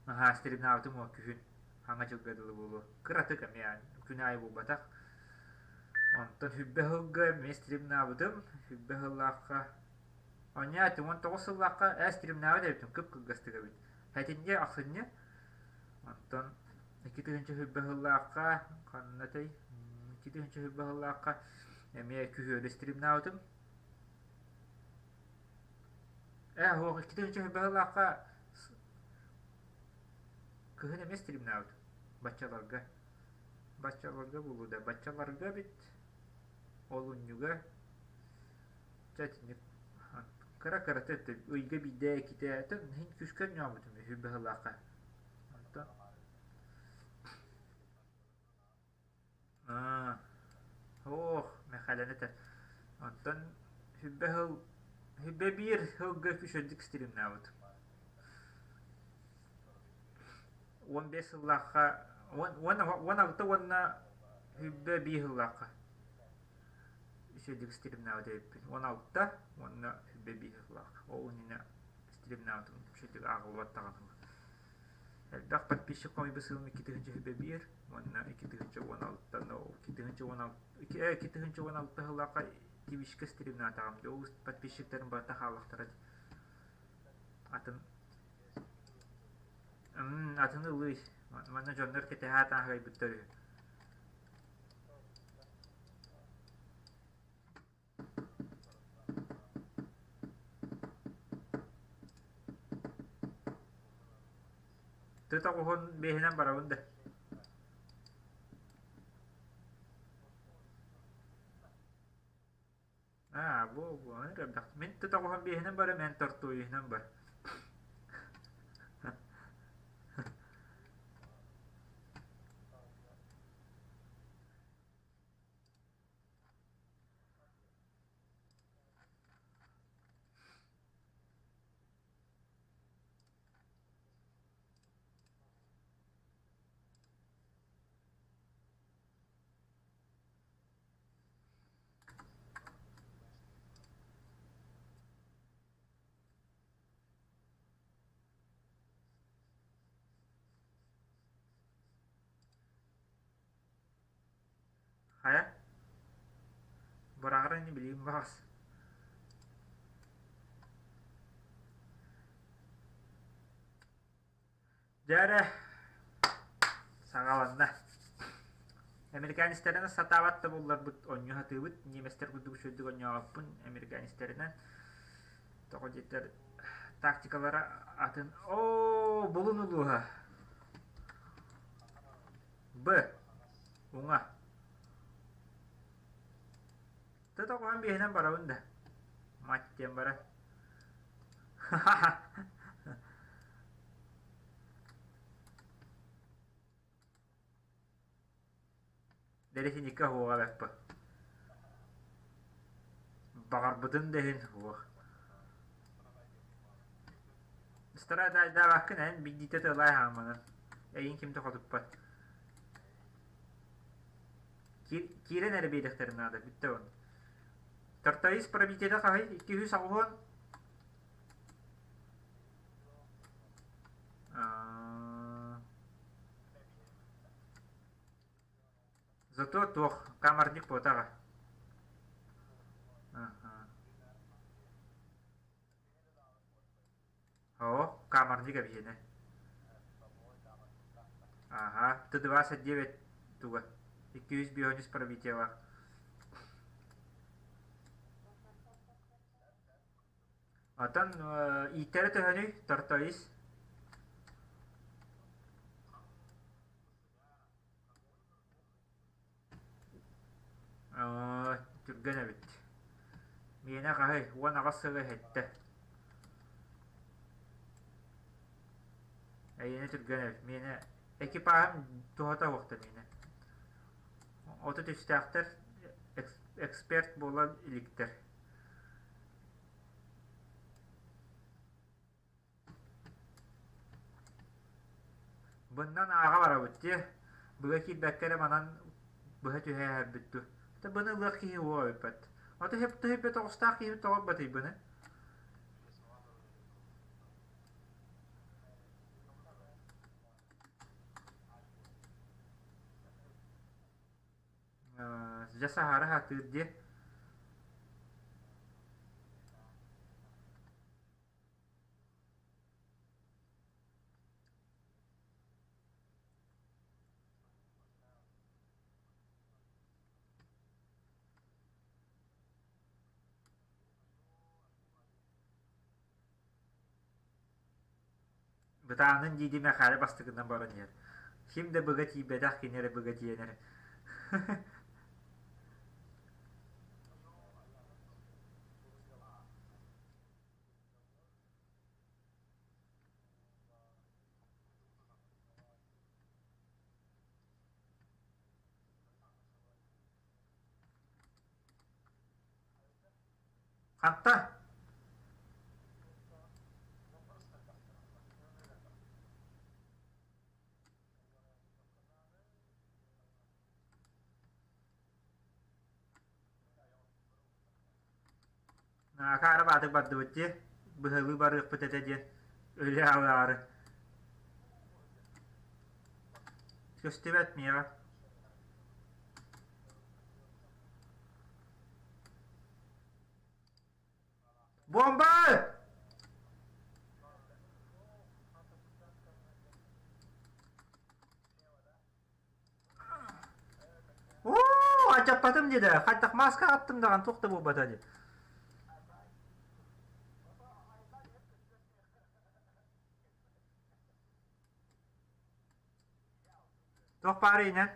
Наһаа стримнаабытым уон күһүн хаҥа дьылга дылы буолуо. Кыратык эмиэ күн аайы буолбатах. Онтон сүрбэ сылга эмиэ стримнаабытым. Сүрбэ сыллаахха Онньоо 19 сыллаахха ээ стримнээбит эбитим, кып-кылгастык эбит. Сэтинньи, ахсынньы. Онтон 2020 сыллаахха ханна этэй? 2020 сыллаахха эмиэ күһүөрү стримнаабытым. Ээ, суох, 2020 сыллаахха кыһын эмиэ стримнаабытым. Баччаларга. Баччаларга буолуо да, баччаларга эбит. Олунньуга Чэ итинник кыра-кырата ыйга биирдэ иккитэ иһин күүскэ оонньообутум үһү быһыылаахха. Онтон аа ох Мэхээлэни этэр. Онтон сүбэ сыл сүбэ биир сылга үчүгэйдик стримнаабытым. 15 сыллаахха 16 уонна сүбэ биир сыллаахха үчүгэйдик стримнаабыт эбиппин. 16 уонна 25 сыллаах. Ол иннинэ стримнаабытым үчүгэйдик ааҕыллыбат даҕаны. Элбэх подписчик хомуйбут сылым 2021 уонна 2016 2016 сыллаахха Твичка стримнаатаҕым. Дьэ ол подписчиктарым барыта хааллахтара дии. Атын атын ылыы. Манна дьоннор кэтэһэ атааһырайбыттар үһү. Тыта оҕуһун биэһинэн барабын да. Аа, бу бу аны көрдөх. Мин тыта оҕуһун биэһинэн барам, эн тортуойуһунан бар. Хайа? Быраҕар ини билигин баҕас. Дьэ эрэ, саҕаланна. Американецтэринэн сатаабат да булларбыт оонньуу сатыыбыт. Немецтэр курдук үчүгэйдик оонньообоппун американецтэринэн. Тоҕо диэтэр тактикалара атын. Оо, булун улууһа. Б. Уҥа. Тото биэһинэн барабын да. Мать диэн баран. Дэриһиниккэ уоҕа бэппэ. Баҕарбытын да иһин уох. Старайдаабаккын эн биирдиитэ тылай хааманан. Эйин ким да хотуппат. Киирэн эрэ биэриэхтэрин наада, бүттэ он. Тартаис пробитиета хаһый? 280? Зато туох камерник буотаҕа. Оо, камерник эбиһиэнэ. Аха, Т-29 туга. 253 пробитиелаах. Оттон ииттэрэ төһөнүй, тортоис? Түргэн эбит. Миэнэ хаһый, 18 сыла иһиттэ. Эйиэнэ түргэн эбит. Миэнэ экипажым туһата уохта миэнэ. 33-тээхтэр эксперт буолан иликтэр. Быннан ааҕа барабыт дии. Быга киирбэккэ эрэ манан быһа түһээһэрбит дуу. Хата быны ылыах киһи уо эбиппэт. Аты хөп тоҕустаах киһи тоҕо батыйбыны. Дьэ саһаара сатыыр дии. Бытаанын дии-дии Мэхээлэ бастакынан баран иһэр. Ким да быга тиийбэтэх кини эрэ быга тиийэн эрэ. Хатта Акаары баатык бардыбыт дии, быһалыы барыахпыт этэ диэн өлө аалаары. Көстүбэт миэхэ. Бомба! Оо, алдьаппатым диэтэ. Хайдах мааска аттым даҕаны туох да буолбата дии. Туох баарый инэн?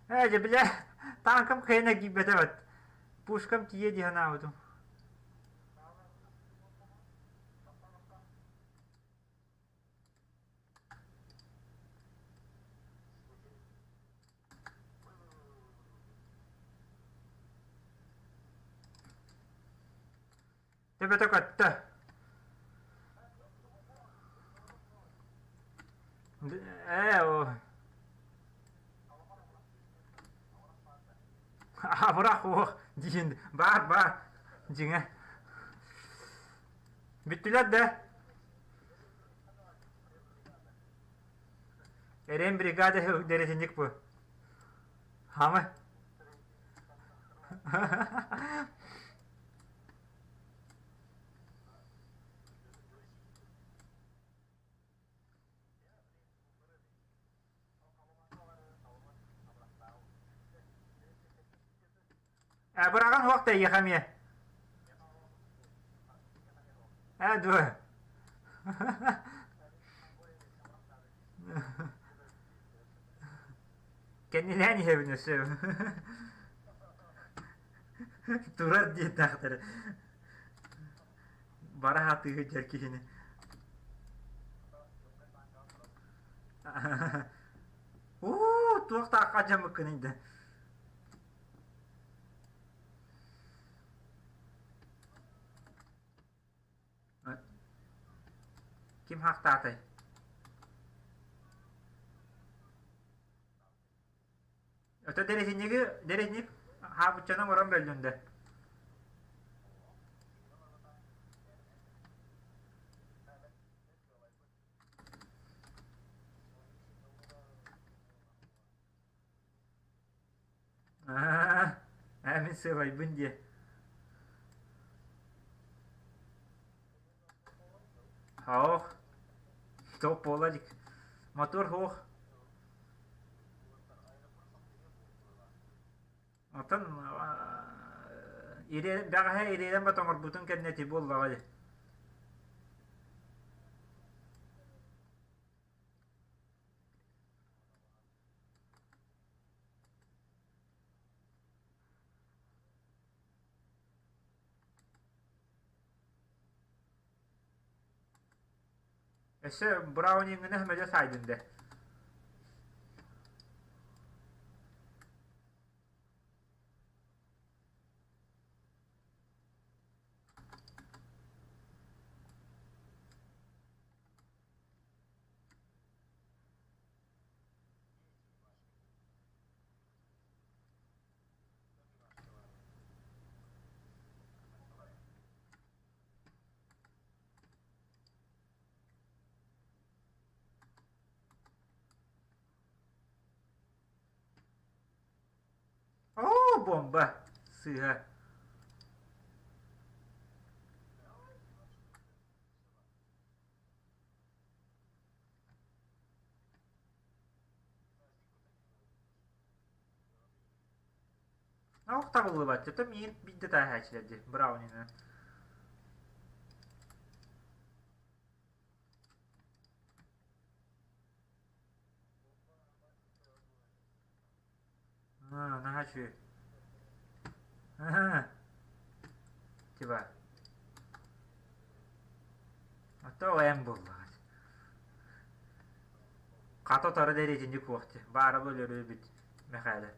Ээ, дьэ бile тааҥкам кыайан эргийбэтэ эбит. Пушкам тиийэ дии санаабытым. Төбөтө көттө. Ээ, о. Абырах уох диин баар баар дьиҥэ. Бүттүлэр да? Эрэн бригада дэриэтинньик бу. Хамы. Ээ, быраҕан уох да эйиэхэ эмиэ. Ээ, дуо. Кэннилээн иһэбин өссө. Турар диэтэхтэрэ. Бара сатыы сылдьар киһини. Уу, туох таахха дьаммыккыный да. Ким хаахтаатай? Ото дэриэтинньиги дэриэтинньик хаабыччаны оҥорон бөллүн да. Аа, ээ мин сыалайбын диэ. Һоох, топ буола илик. Мотуор һуох. Оттон бэҕэһээ ириэрэн батоҥорбутун кэннэ ити буоллаҕа дии. Өссө браунингыны мэлэ саайдын да. Оо, бомба! Сыыһа. Ох табыллыбат, это миин биирдэ тааһааччылар дии, Браунина. Аа, наһаа үчүгэй. Аа, типа, а то эн буоллаҕа. Хата утары да итинник суох дии. Баара бу өлөрүөбүт Мэхээлэ.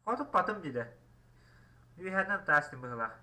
Хотуппатым диде. Үөһэнэн таастым быһыылаах.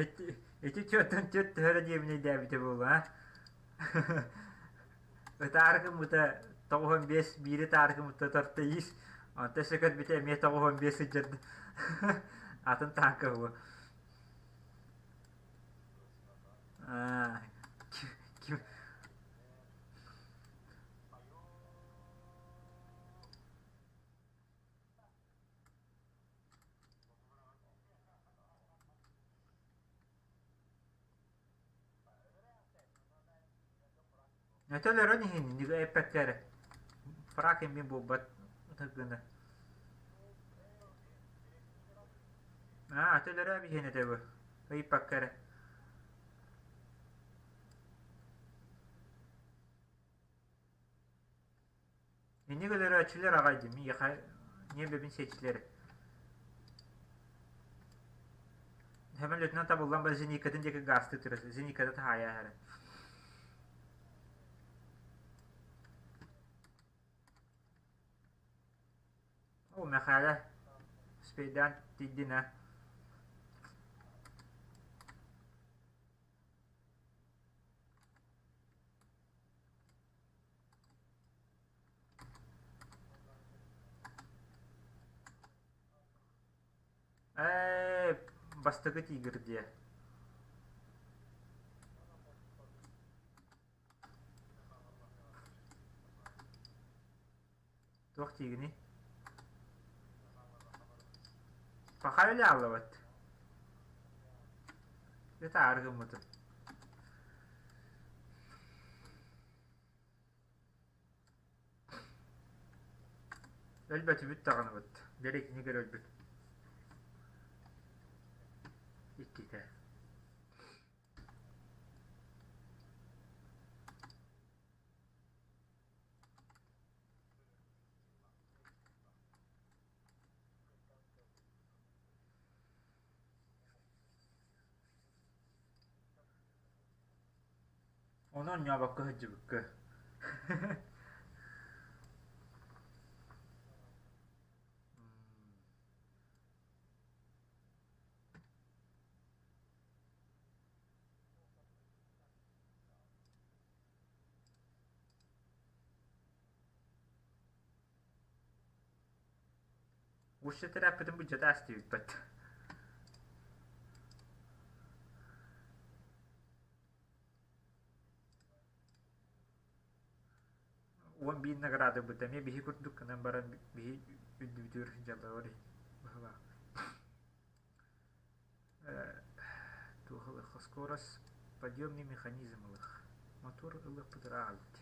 Ити ити түөртэн түөрт төһө эрэ диэбинэйдээбитэ буолуо аа Ытаары гыммыта 95 биири ытаары гыммыта торто ис онтон өссө көрбүтэ эмиэ 95 сылдьар атын тааҥка буо Аа ким Өтөлөрөн иһин эппэккэ эрэ фрак эмиэ буолбат гына Аа, өтөлөрө биһиэн этэ бу ыйыппакка эрэ Инник өлөрөөччүлэр аҕай дии, миэхэ ньиэбэбин сиэччилэр. Сөмөлүөтүнэн табыллан бар зеникатын диэки гаастыы турар, зениката таһаайа иһэрэ. О, Мэхээлэ, успейдаан тиийдин аа. Ээ, бастакы тигр диэ. Туох тиигиний? Пахай ааллыбат. Ытаары гыммытым. Өлбөтүбүт даҕаныбыт, бэрикинигэр өлбүт иккитэ Ону оонньообокко сылдьыбыкка Уус этэрээппитин быдьата астыйбыппыт. 11 награда быта эмиэ биһи курдук гынан баран биһи үрдүбүтүгэр дьаллалар иһин быһалаах. Туох ылыахха скорость подъемный механизм ылыах. Мотор ылыахпыт ыраах эбит.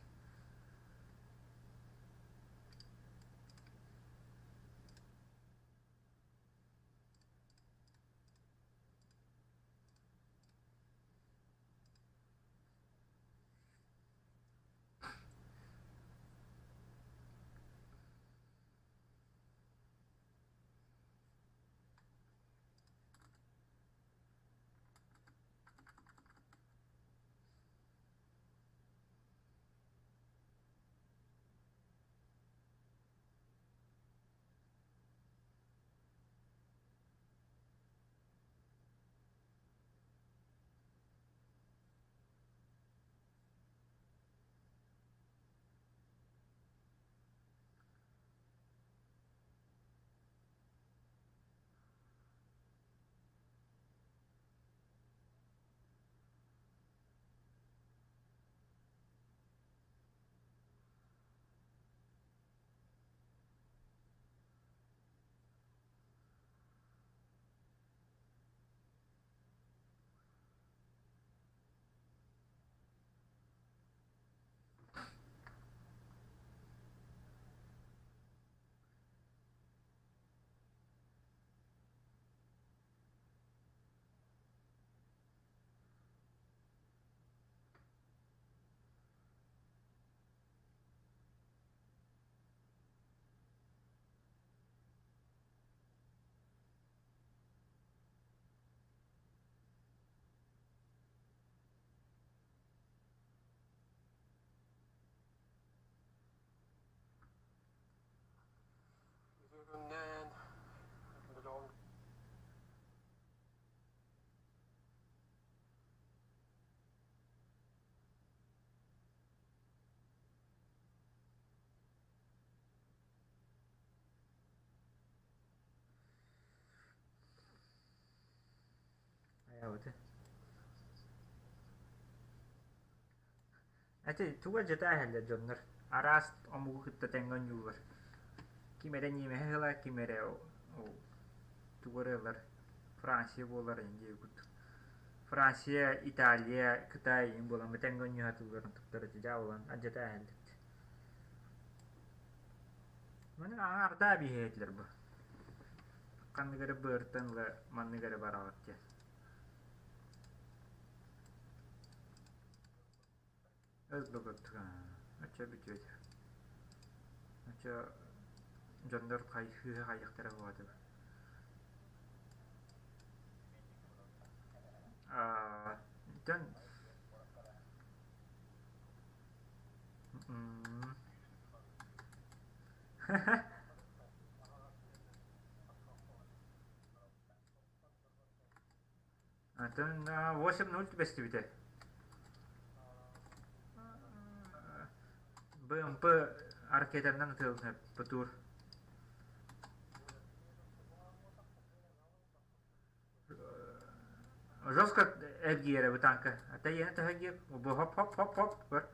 Эбэтэ. Ити туга дьэтэ иһэллэр дьоннор араас омугу кытта тэҥҥэ оонньууллар. Ким эрэ ньиэмэһи ыла, ким эрэ ол тугу эрэ ылар Франция буолар иһин диэбит курдук. Франция, Италия, Кытай иһин буолан тэҥҥэ оонньуу сатыылларын туттар ити дьаабылан алдьата иһэллэр. Маны аҥаардаа биһиэ этилэр бу. Ханнык эрэ быартан ыла маннык эрэ бараҕыт диэн. Өлбөкөттүк оччо бүтүөт. Оччо дьоннор хайыһыыһы хайыахтара буолуо Дьон Атын 8-0 түбэстибитэ. БМП ракетанан ытыалынна Патур. Жестко эргийэрэ бу танка. Ата иэнэ төһө эргийэр? Бу хоп хоп хоп хоп көр.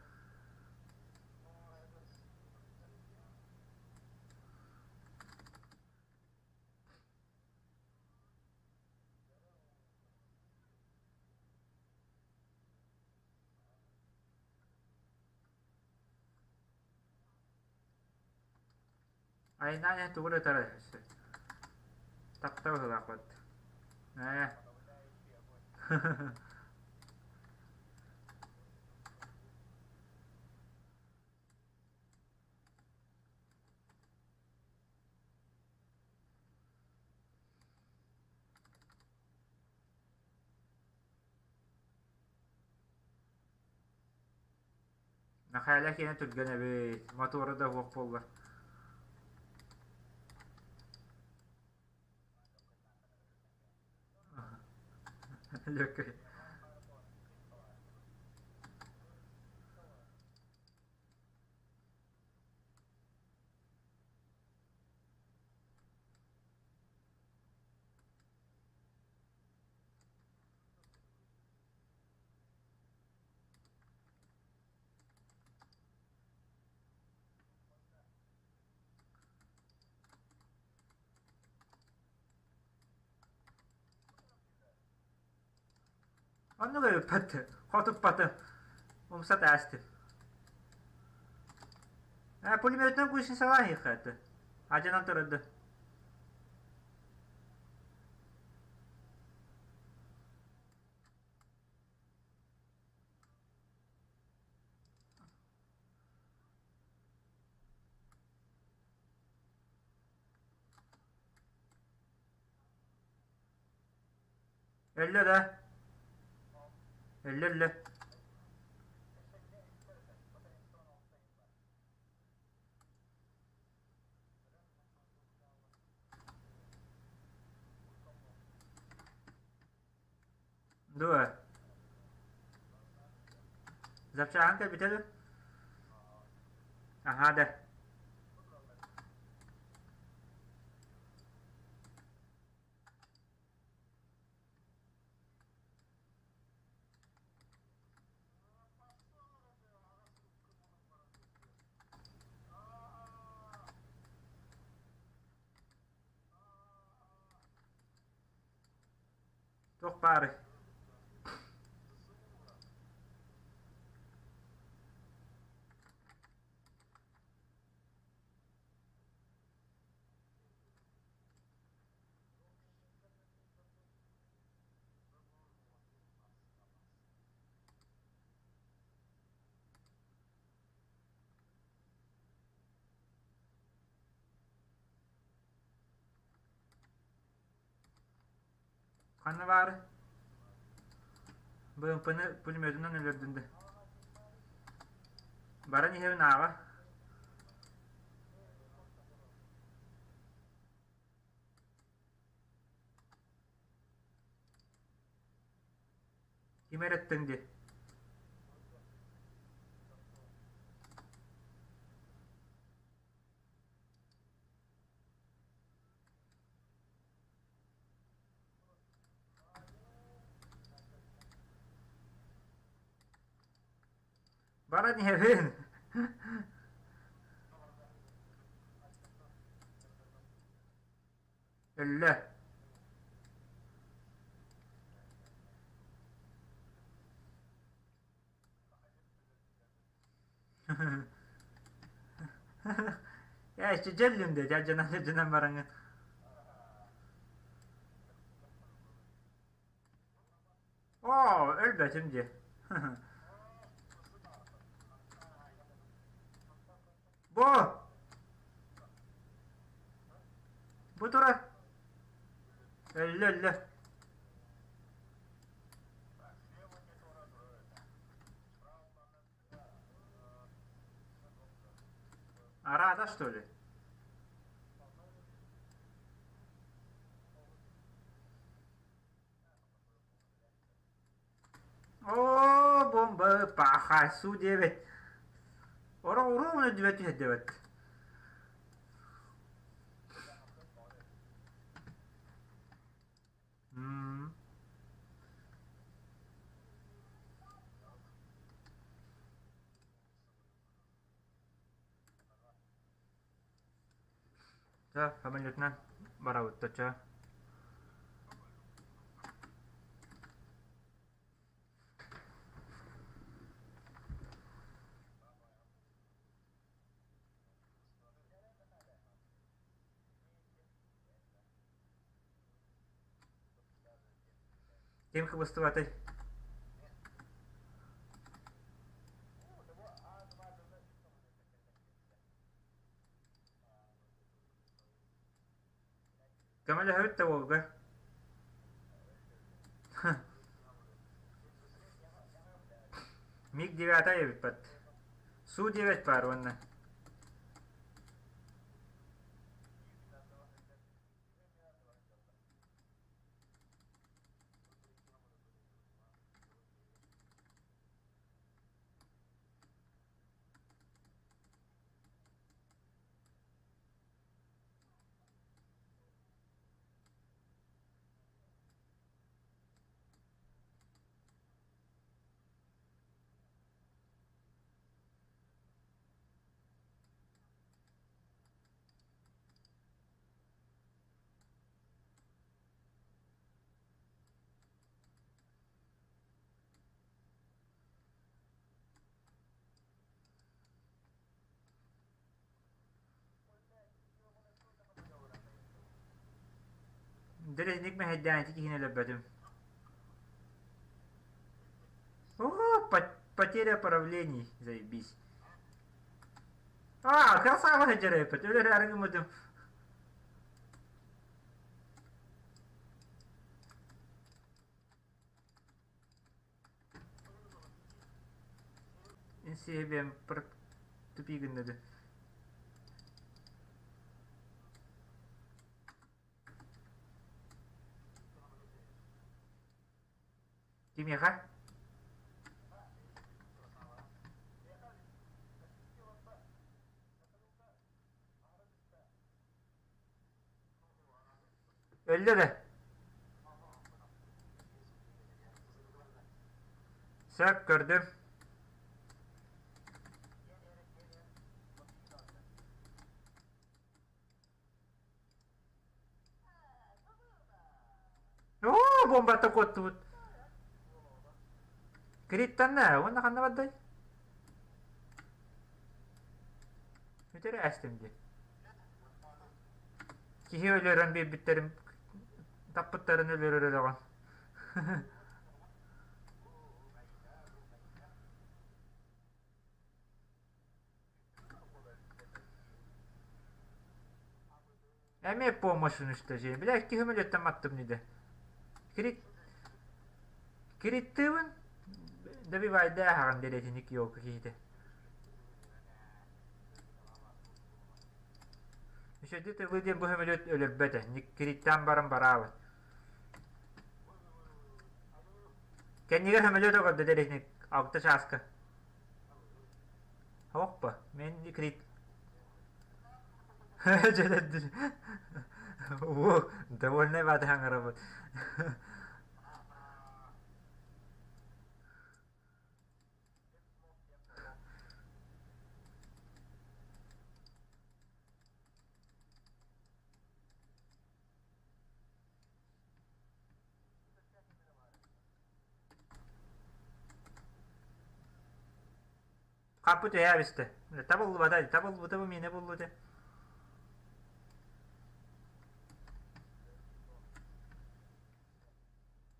Айнаан иһэн тугу эрэ ытара өссө. Таптал быһыылаах бат. Ээ. Мэхээлэ киэнэ түргэн эбит, мотуора да суох буоллар. Лөкөй. Оннук эбиппэт, хотуппатым, умса таастым. Ээ, пулеметынан куйсын салаан иһиэххэ Адьанан турарды. Өллө да? Өллө өллө. Дуо? Запчааһын кэлбитэ дуо? Аһаа да. Туох баарый? Ханна баарый? БМП-ны пулеметунан өлөрдүн да. Баран иһэбин ааҕа. Ким эрэ эттиҥ дии? Баран иһэбин. Өллө. Ээ, дьэллим дэ, дьадьанан дьадьанан бараҥҥын. Оо, өлбөтүм дии. Бу! Бу турар. Өллө, өллө. Арада, что ли? Оо, бомба паха су диэбит. Ора уруумна диэбит түһэрдибит. М. Чэ, самолетунан барабыт да чэ. Ким кыбыстыбатый? Көмөлөһөбүт да уолга. Миг девятая эбиппэт. Су девять баар уонна. Дэрэзник мэһэйдээн ити киһини өлөрбөтүм. О, потеря правлений, заебись. А, красава сылдьар эбиппит, өлөрөөрү гыммытым. Инсиэбиэм тупи гыннады. Кимиэхэ? Өллө да? Сөп, көрдүм. Оо, бомбата куоттубут. Кириттанна, уонна ханна бардай? Бүтэрэ астым дии. Киһи өлөрөн биэрбиттэрин таппыттарын өлөрөр өлөҕүн. Эмиэ помощь уничтожение. Бля, икки көмөлөттөн маттым диде. Крит... Криттыыбын добивайда аһаҕын дэриэтиник елка киһитэ. Үчүгэй тылы диэн бу көмөлөт өлөрбөтө. Криттаан баран бараабыт. Кэннигэр көмөлөт огордо дэриэтиник алта чааска. Оппа, мен крит Дьэ, Оо, довольнай баата хаҥарабыт. Хаппыт үһээ бистэ. Табыллыбата, табыллыбыта бу миэнэ буллута.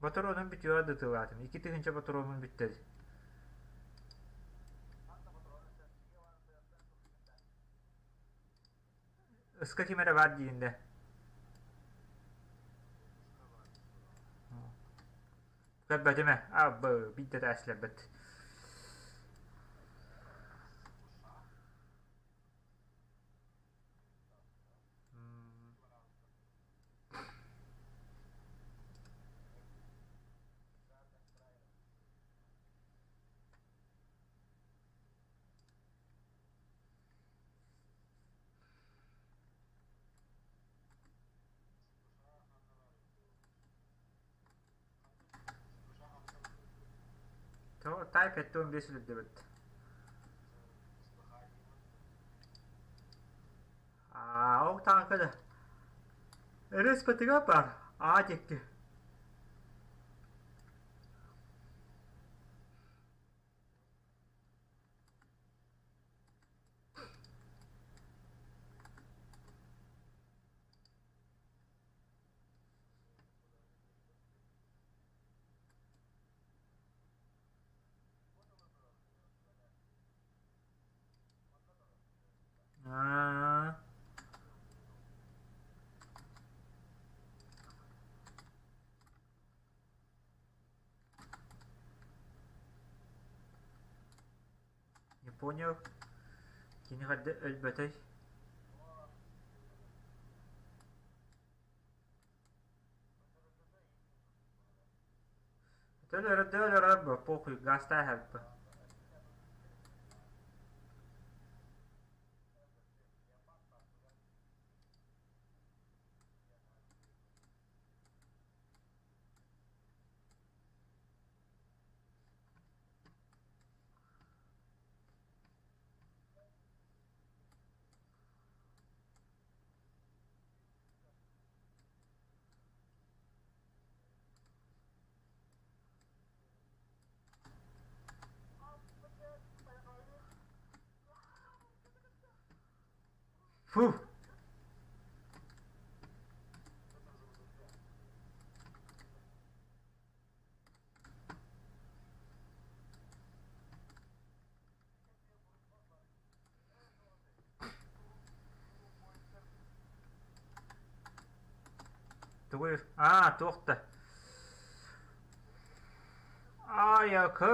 Ботуруонун бүтүөҕэ дытылаатым. 2000 ботуруонун бүттэ. Ыска ким эрэ баар диигин да. Көрбөтүм ээ. Абы, биирдэ тээслэрбит. Type 75 үрдүбүт. Аа, ол тааҥка да РСП-тыга бар, Аа диэки. Аа. Не понял. Кини хадда өлбөтөй? Өлөрө похуй, гаастаа Фу! Тугуй? Аа, туох да. Айакы!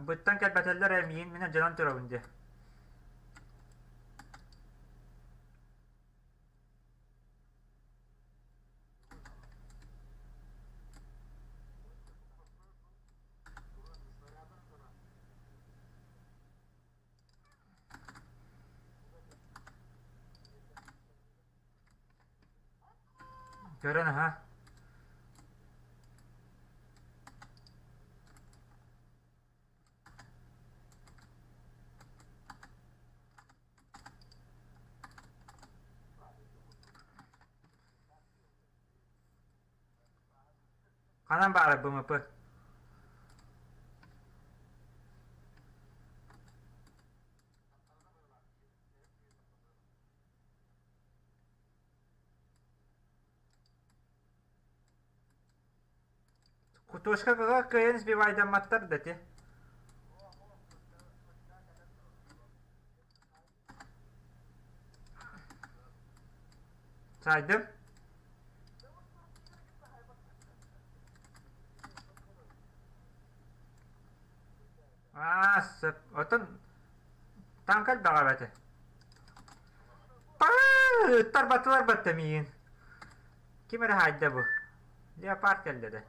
Быттан кэлбэтэллэр ээ миин мин дьонон турабын дии. Көрөн аһа. Ханан баара БМП? Кутушка кыайан сбивайдамматтар да ти. Сайдым. Аа, сөп. Оттон таҥка элбэҕэ эбэтэ. Ыттар баттылар батта миигин. Ким эрэ хаайда бу. Леопард кэллэ да.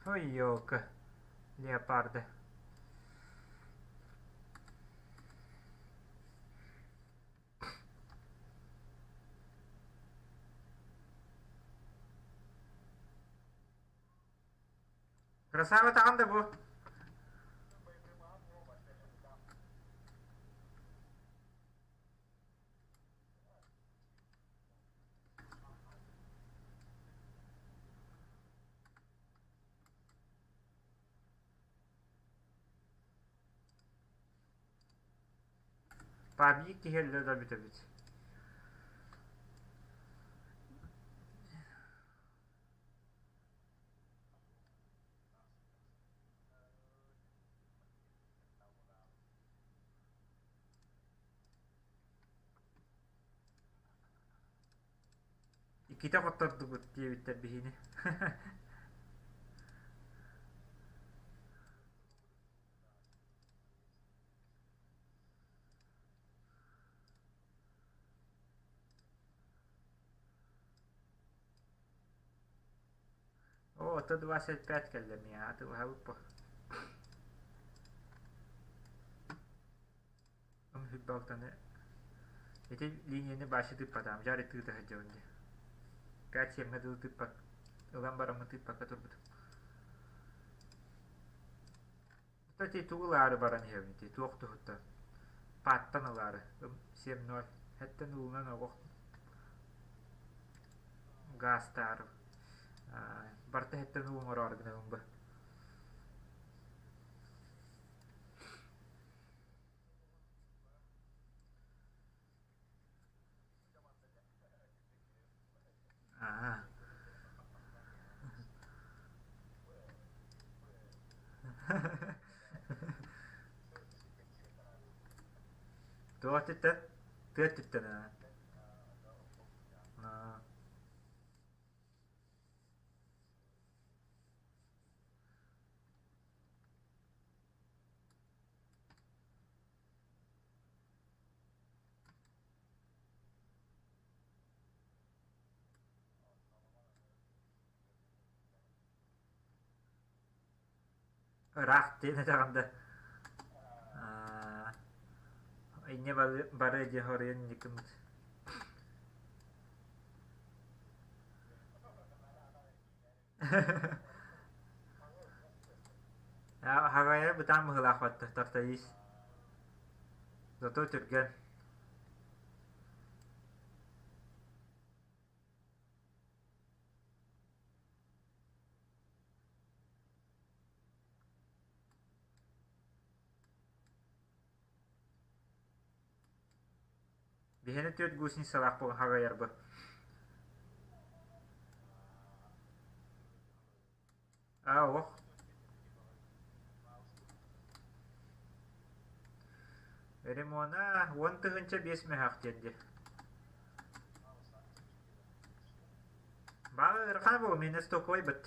Ой, елка. Леопарды. Красава таҕан да бу. Пабьик киһи өллө да бүтэбит. Иккитэ хоттордубут диэбиттэр биһини. Оо, 125 кэллэ миэхэ, атыылаһабыт бу. Балтаны ити линияны бааччы тыыппатаҕым, дьэ тыыта сылдьабын дии. 5-7 дылы тыыппат, ылан бараммын тыыппакка турбутум. Ити тугу ылаары баран иһэбин ити, туох туһуттан? Пааттан ылаары, 7-0, хэттэн уулунан оҕох гаастаары. Барыта хэттэн уу оҥороору гынабын бу. Аа. Туох өттүттэн? Тыа өттүттэн аа. Аа. Ыраах диэн этэҕин да инньэ барыа диэн хоруйан инникиммит. Хаҕайа бытаан быһыылаах батта тартаис. Зато түргэн. Биһиэнэ түөрт гусеницалаах буолан хаҕайарбыт. Аа, олох. Ремона 10 005 мөһөөх диэн дии. Баҕа ыарахан буолуо, миэнэ стокуойбут.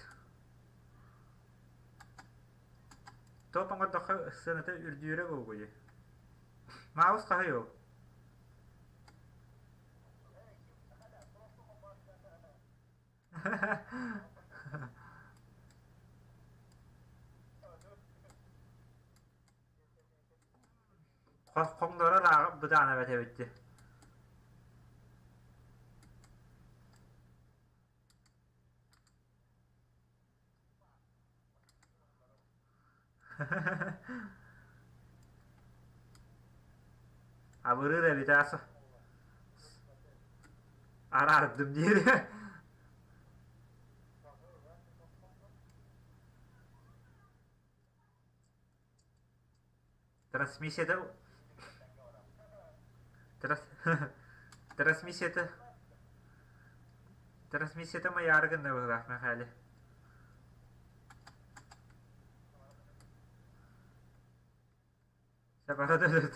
Топ оҥордоххо сыаната үрдүүрэ буолуо. Маус хаһый ол? Хоҥнорор ааҕа бытаан эбэт эбит дии. Абырыыр эбит ааса. Араардым диир. Трансмиссията Трансмиссията Трансмиссията майаары гынна быһыылаах Мэхээлэ. Сапата да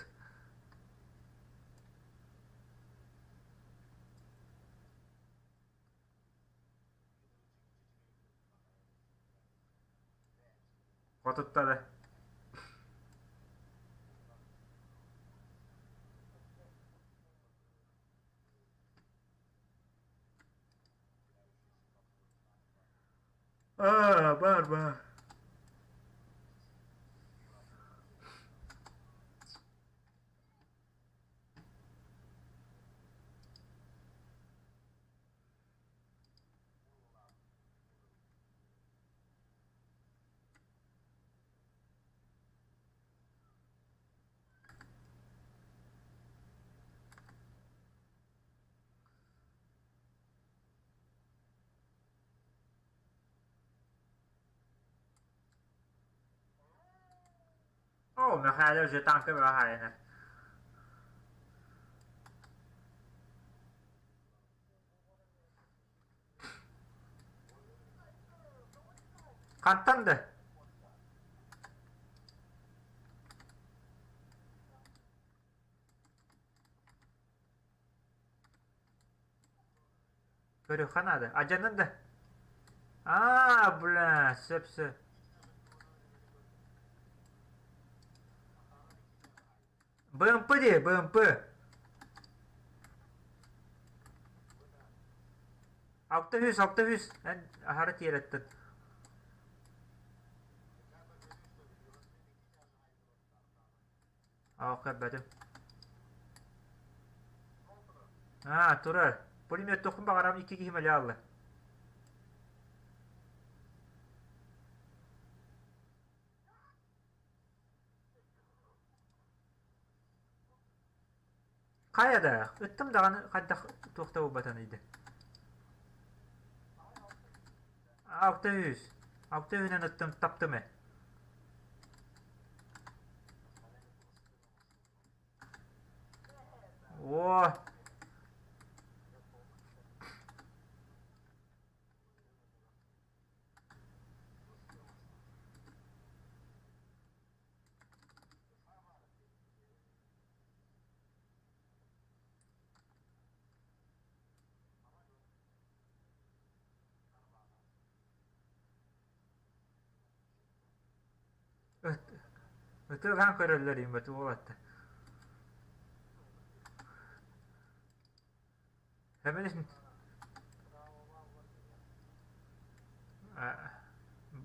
Хотуттара. Аа, бар бар. Оо, Мэхээлэ уже танка бөҕө хаайанар. Хантан да? Көрүөххэ наада. Адьанын да. Аа, бля, сөп-сөп. БМП дии, БМП. 600, 600. Эн аһара тиэрэттин. Аа, көрбөтүм. Аа, турар. Пулеметтуохпун баҕарам икки киһи мэлэ аалла. Хайа да, ыттым даҕаны хайдах туох да буолбатан ыйда. 600. 600-үнэн ыттым, таптым ээ. Оо! Ытыалаан көрөллөр им уолатта.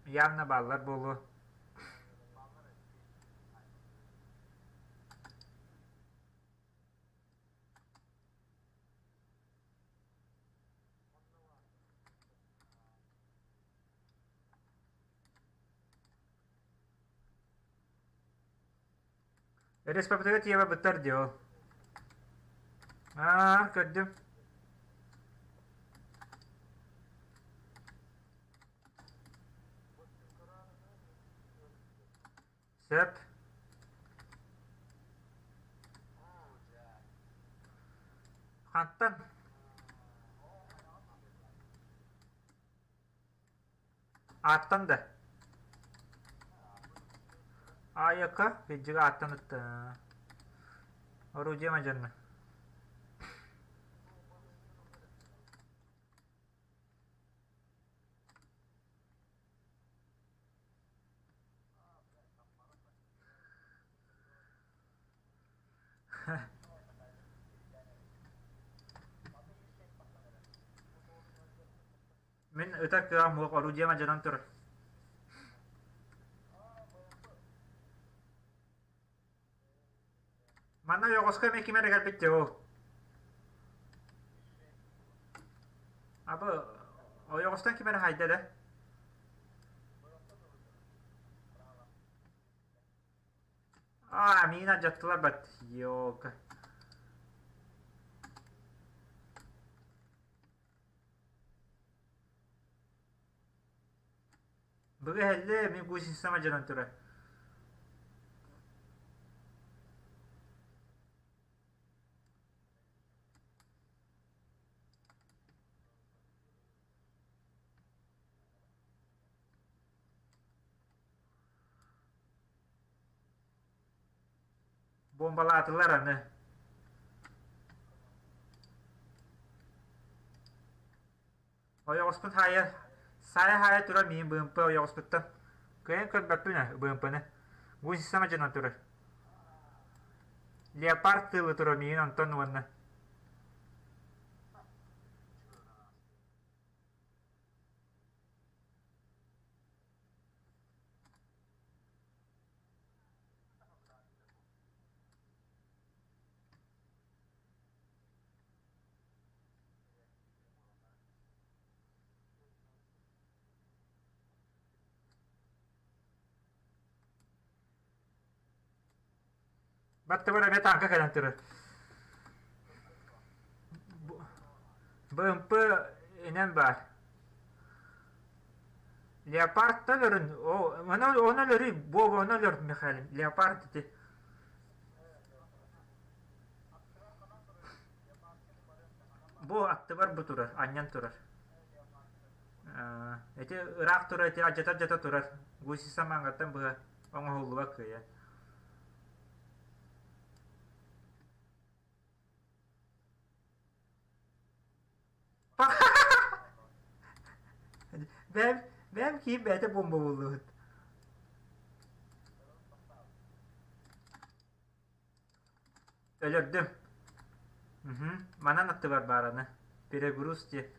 Явно бааллар буолуо. Республика тиэмэ быттар дии ол. Аа, көрдүм. Сөп. Хантан? Ааттан да? Аайака виджига ааттан ытта. Орудие мадьанна. Мин ытар кыаҕым суох, орудием алдьанан турар. Манна ойоҕоско эмиэ ким эрэ кэлбит дии ол. Абы ойоҕостон ким эрэ хайда да? Аа, миигин алдьаттылар бат. Ёлка. Бүгүһэллэ мин гусеницам алдьанан турар. Бомбалаатылар аны. Ойоҕоспун хаайа, саайа-хаайа турар миин БМП ойоҕоспуттан. Кыайан көрбөппүн ээ БМП-ны. Гусеницам алдьанан турар. Леопард тыылы турар миигин онтон уонна. Баттыбар эмиэ тааҥка кэлэн турар. БМП инэн баар. Леопардтан өлөрүн, ону, ону өлөрүй, Бога ону өлөр Михаил, леопард ити. Бу аттыбар бу турар, анньан турар. Ити ыраах турар, ити алдьата-алдьата турар. Гуси самаангаттан быһа оҥоһуллубат кыайа. Бэйэм, бэйэм киһи бэйэтэ буомба буоллубут. Өлөрдүм. Мхм. Манан аттыбар баар аны. Перегруз дии.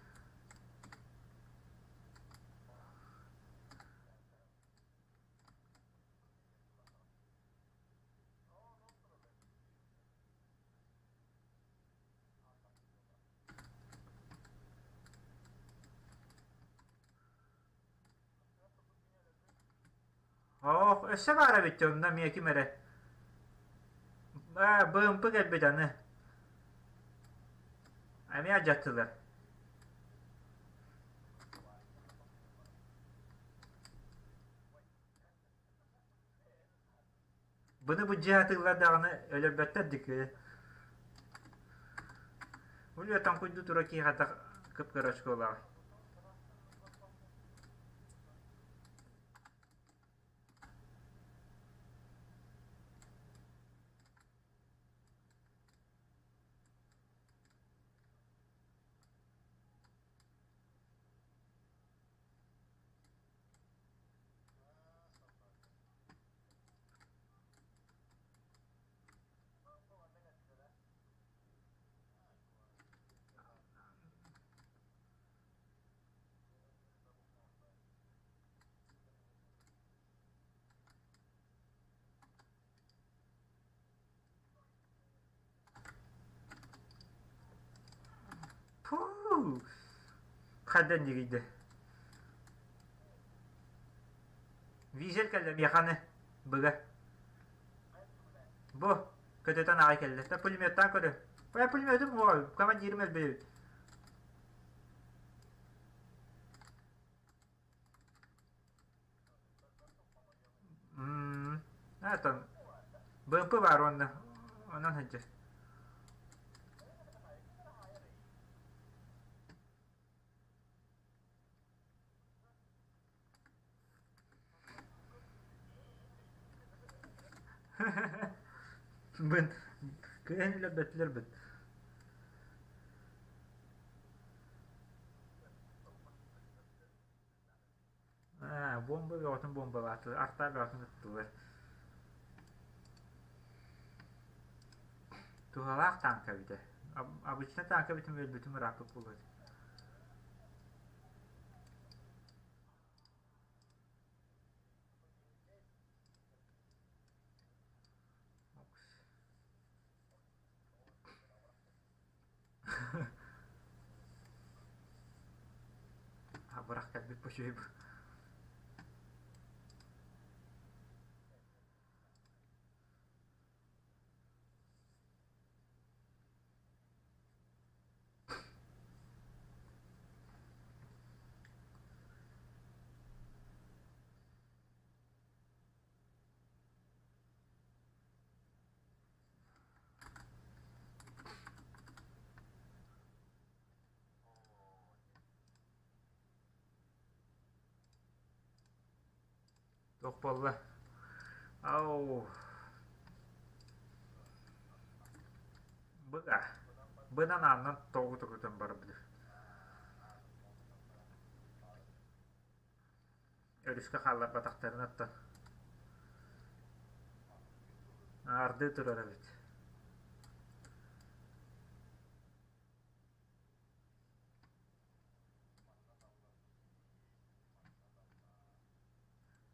Оох, өссө баар эбит дьэ онно эмиэ ким эрэ. Аа, БМП кэлбит аны. Эмиэ алдьаттылар. Быны быдьаатыыллар даҕаны өлөрбөттөр дики. Улю таҥкуйду тура киһи кып-кыра очколаах. Пуу! Хайдан дьигийдэ. Визель кэллэ миэхэни быга. Бу көтөтөн аҕай кэллэ. Та пулеметтаан көрө. Бая пулеметым уол, командирым өлбөйүт. М Атон БМП баар уонна онон сылдьар. Бын кыайан өлөрбөтүлэр быт. Аа, буомба бөҕөтүн буомбалаатылар, артаа бөҕөтүн ыттылар. Туһалаах тааҥка эбитэ. Обычно тааҥка эбитин өлбүтүм ырааппыт буолуо этэ. Абырах кэлбит бу Туох буолла? Ау. Быга. Бынан аанынан тоҕу көтөн барбыт. Өрүскэ хаалларбатахтарын оттон аардыы турар эбит.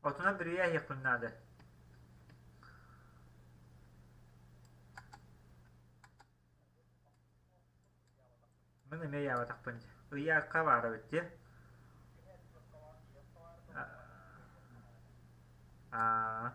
Отунан бүрүйэ иһиэхпин наада. Мин эмиэ ыйаабатахпын дии. Ыйаахха баар эбит дии. Аа.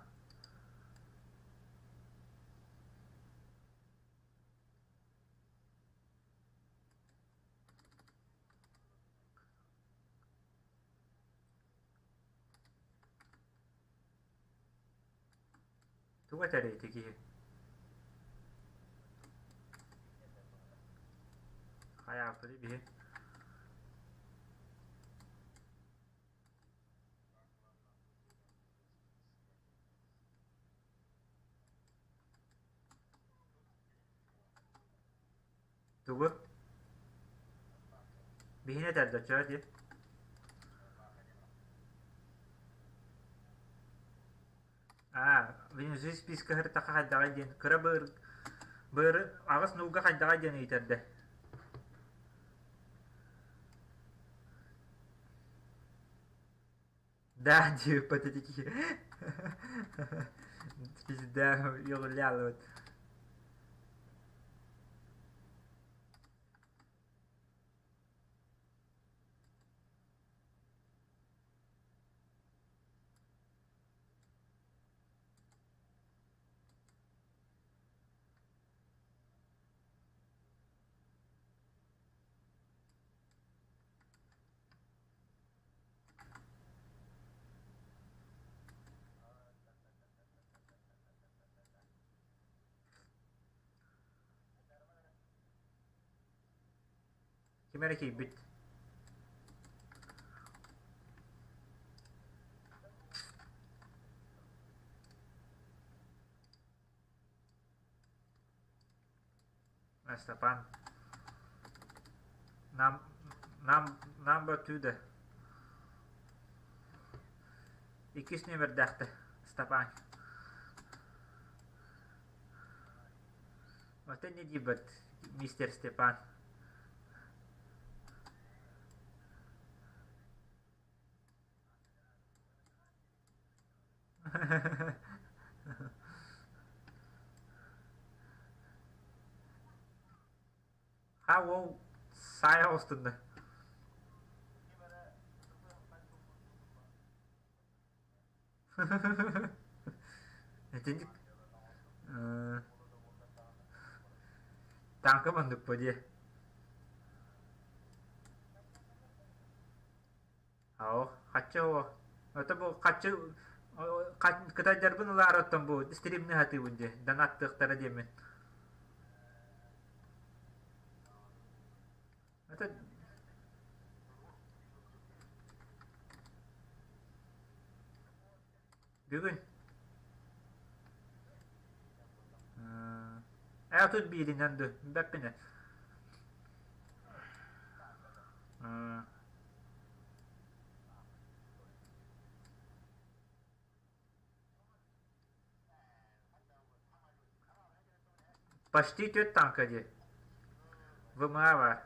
Тугу этэрий ити киһи? Хайааппытый биһи? Тугу? Биһини этэр да чөө дии. Аа, внизу списка сырыттахха хайдаҕай диэн кыра быыр быыры аҕыс нуулга хайдаҕай диэн ыйытарда. Да, диэбиппэт ити киһи. Пизда, йоҕуллаалыбыт. Ким эрэ киирбит. Степан. Нам, нам, number two да. Иккис нүөмэрдээхтэ Степан. Оттон не диибэт мистер Степан. Ха уол саайа оҕустунна. Итинник тааҥка маннык дии. Оо, хаччы оо. Ото бу хаччы кытайдарбын ылаары оттон бу стримни сатыыбын дии. Донаттыахтара диэммин. Это бүгүн ээ тут бииринэн ду бэппинэ Почти түөрт тааҥка дии. ВМА баар.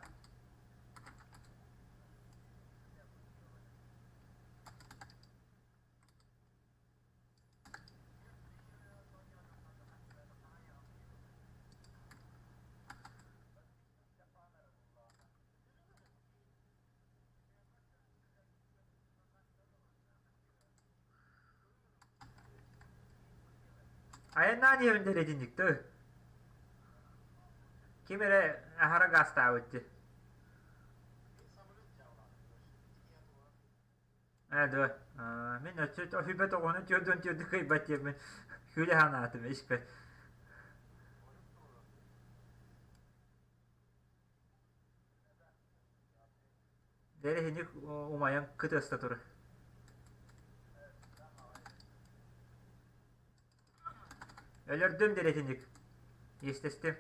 Айаннаан иһэбин дэриэтинньик тыы. Ким эрэ аһара гаастаабыт дии. Ээ дуо, мин өссө өһүбэт оҕону түөрдүөн түөрдү кыайбат диэммин күлэ санаатым испэр. Дэрэһиник умайан кытыаста турар. Өлөрдүм дэрэһиник. Иэстэстим.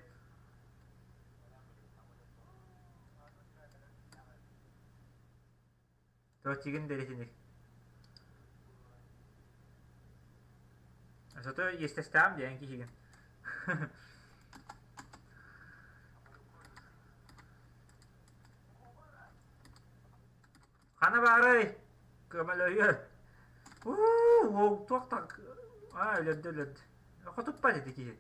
Тотигин дэрэһиник. Зато иэстэстэҕим диэн киһигин. Хана баарай? Көмөлөһүө. Уу, туох да аа өлөрдө өлөрдө. Хотуппат ити киһи.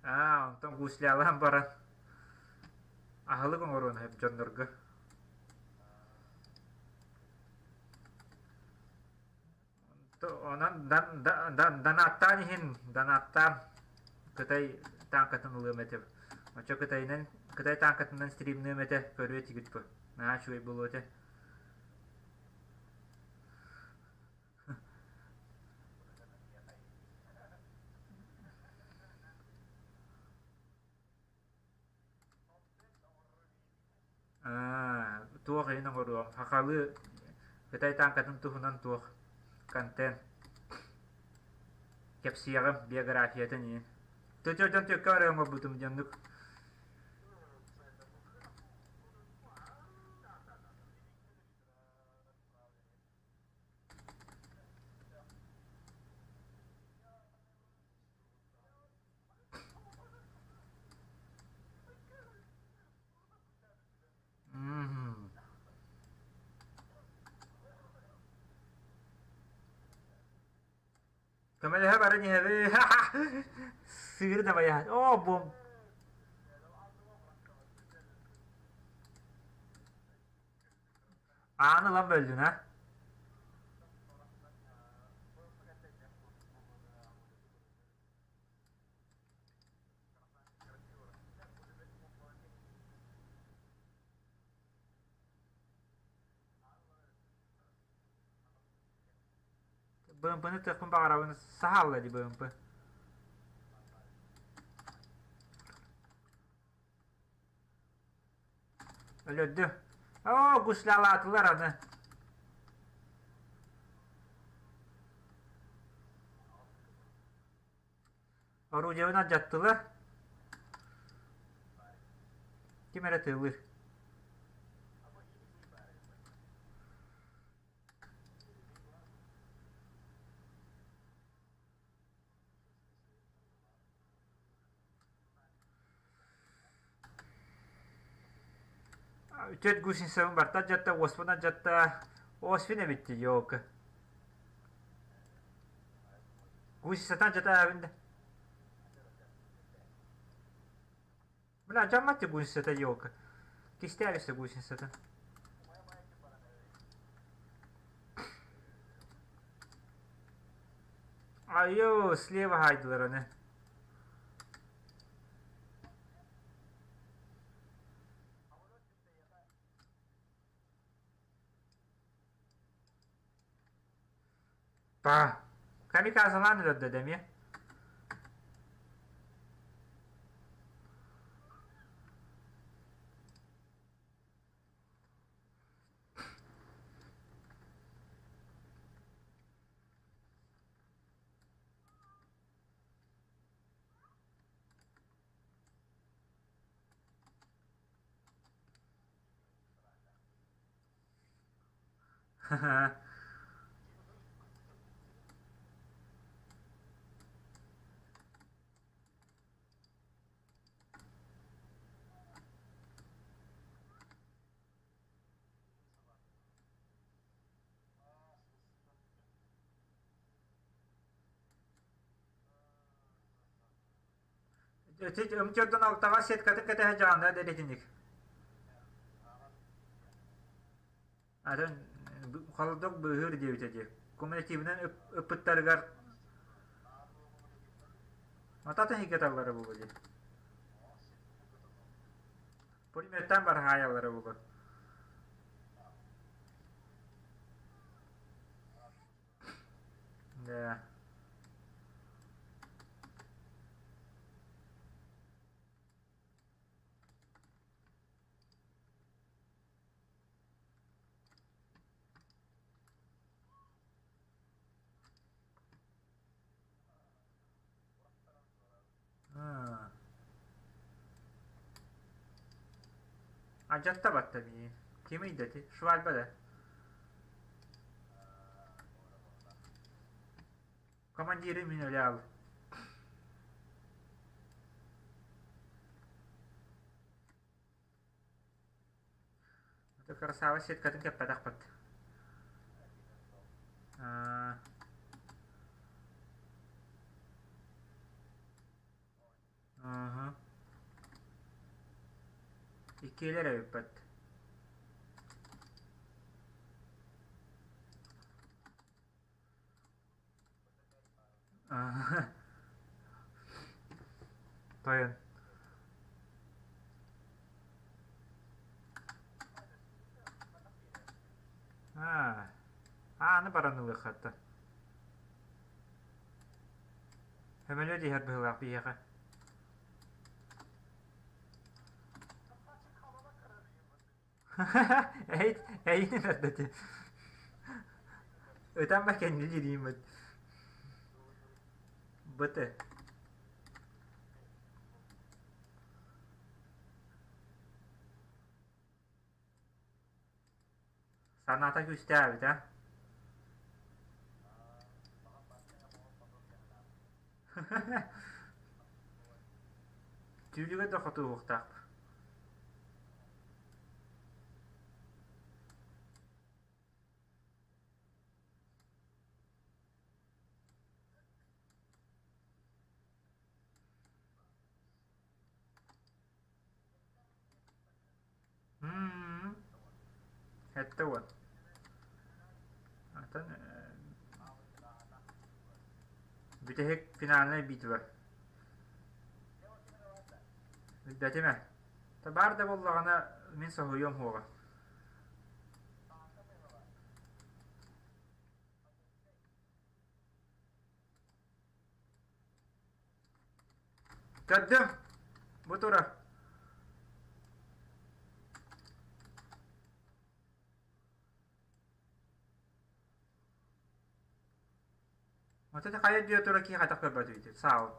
Аа, онтон гуслялаан баран аһылык оҥоруон сөп дьоннорго. Онон донаттаан иһин, донаттаан Кытай тааҥкатын ылыам этэ. Оччо Кытайынан, Кытай тааҥкатынан стримныам этэ, көрүө этигит бу. Наһаа үчүгэй буолуо этэ. Туох иһин оҥоруом, сахалыы Кытай тааҥкатын туһунан туох контент кэпсиэҕим, биографиятын иһин. Төтөрдөн түөккэ баран оҥорбутум дьоннук. Мм. Көмөлөһө баран иһэбин. Сыыр да байаһан. Оо, бум. Ааны ылан бөллүн, а? БМП-ны тыахпын баҕарабын саһаалла дии БМП. Өлөрдүм. Оо, гуслялаатылар аны. Орудиебын алдьаттылар. Ким эрэ тыылыыр. Үтүөт гусеницабын барта алдьатта, уоспун алдьатта. Оспин эбит дии, елка. Гусеницатан алдьата да. Бля, алдьаммат дии гусеницата елка. Кистээбиттэ гусеницатын. Айо, слева хаайдылар аны. Па, камикадзалаан өлөрдө эмиэ. Ымчырдан алтаҕа сеткатын кэтэһэ дьаҕанна дэтиник. Атын холодок быыһыыр диэбитэ дии. Кумулятивынан ыппыттарыгар Мататын иһигэталлара буолуо дии. Пулеметтан барһаайаллара буолуо. Да. Алдьатта батта миигин. Кимий да ити? Швальба да? Командиры мин өлө ал. Красава сеткатын кэппэтэхпит. Ага. Иккиэлэр эбиппит. Тойон. Аа, ааны баран ылыаххата. Көмөлө диһэр быһыылаах биһиэхэ. Эйин эрдэти. Ытан ба кэннилирииммит. Быты. Санаата күүстээбит аа? Түүлүгэр да хотуоһуохтаах. 70. Атын бүтэһик финальнай битва. Билбэтим ээ. Табаар да буоллаҕына мин соһуйуом суоҕа. Көрдүм. Бу турар. Вот это хайа дьиэ тура киһи хайдах көрбөт үһү саал.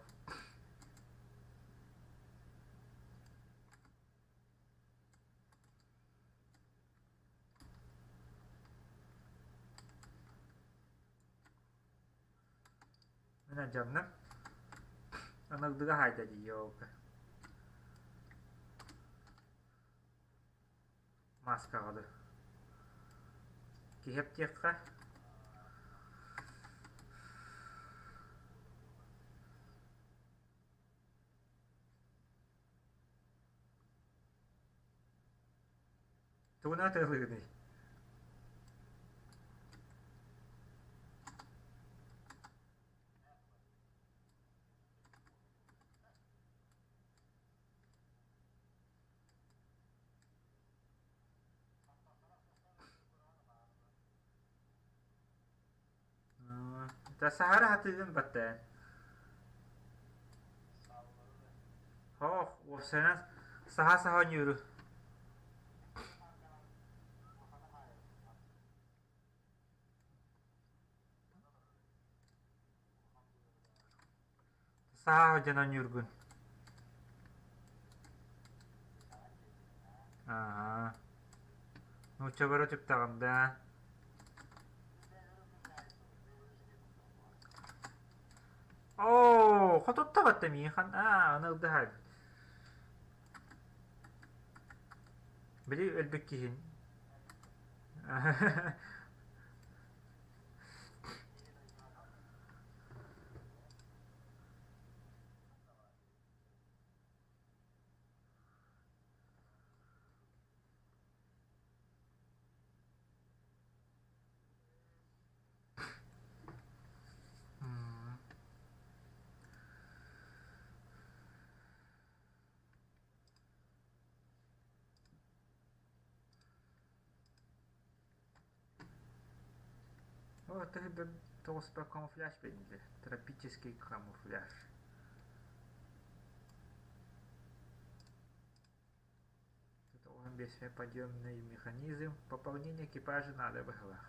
Мин алдьанным. Аныгдыга хаайда дии елка. Маскаҕа да. Киһи эптиэххэ. Тугунан атыылыыгыный? Саһара сатыыгын баттаан. Хоох, уопсайынан саһа-саһа оонньууру. Саһа дьон оонньуургун. Аа. Нууччалары түптэҕим да. Оо, хотутта батта миихан. Аа, аны ылдыһар. Били өлбүт киһин. О, это тоҕуспа камуфляж бэннилэр. Тропический камуфляж. Тут подъемный механизм. Пополнение экипажа надо было.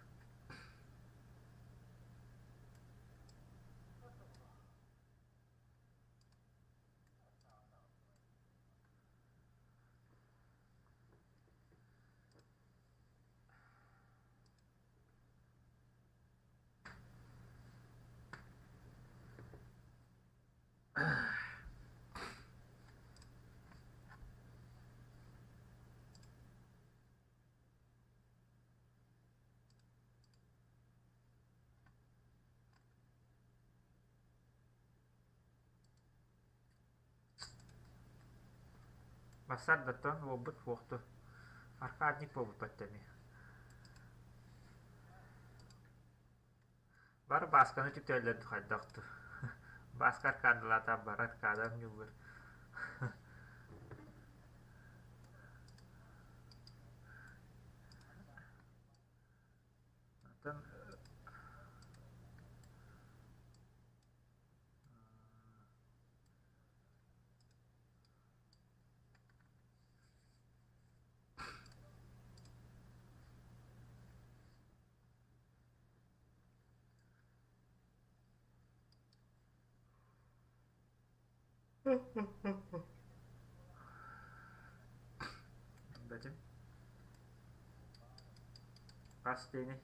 Бассардаттан уолбут суохту. Аркадник буолбут эмиэ. Бары Баасканы түптэллэр хайдах дуу. Бааска аркаадалаата бары аркаадан ньыллыр. Оттон Бэтим. Хас диэний?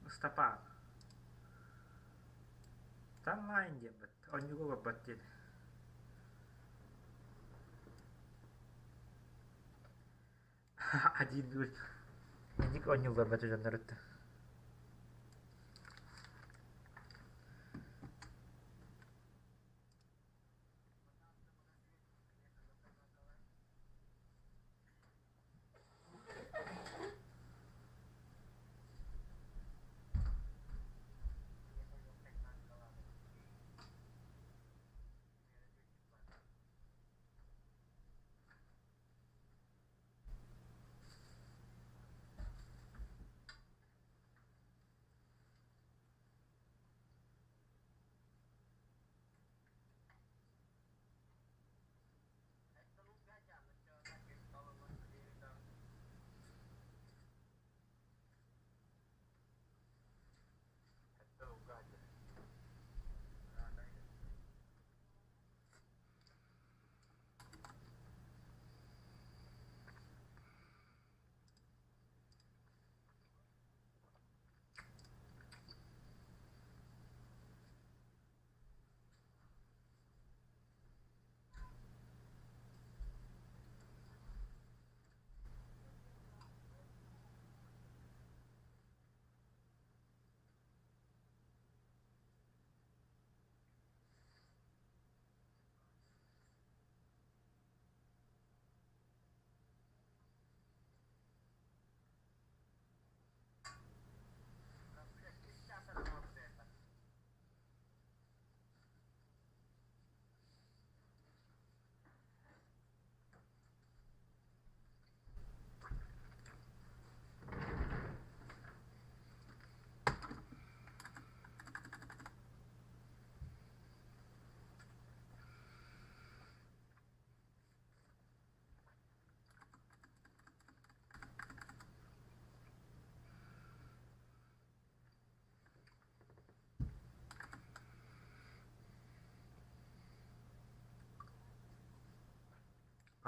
Ыстапаан Таммаайын диэммит, онньугу олорбот диэн. Один үл. Инник оонньуулларбат дьонноруттан.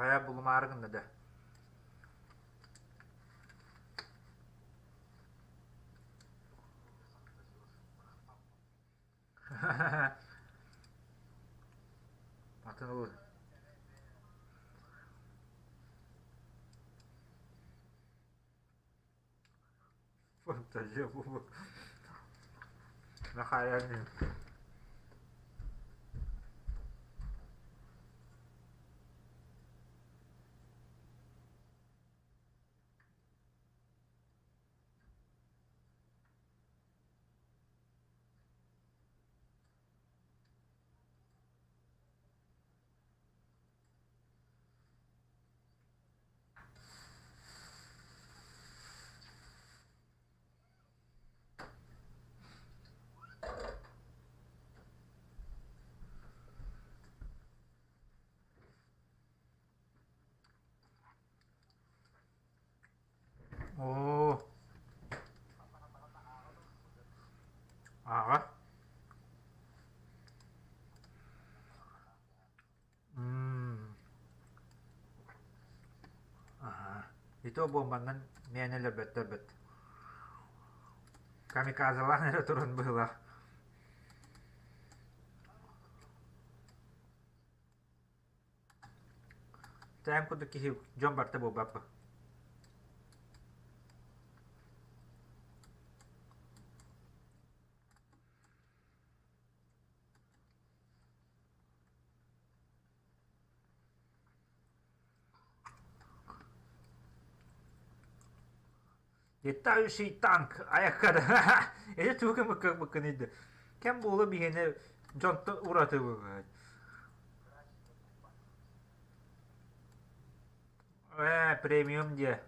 Хайа булумаары гынна да. Атын ылыы. Фантазия буолуо. Нахайа Оо. Ааҕа. Аһаа. Ити буомбаннан мээнэ өлөрбөттөр быт. Камикадзалаан эрэ туран быһыылаах. Тээн курдук киһи дьон барыта буолбаппын. Летающий танк айаккада Эти тугу кымыккын Кэм буола биһиэнэ дьонтон ураты быһыт. Ээ, премиум диэ.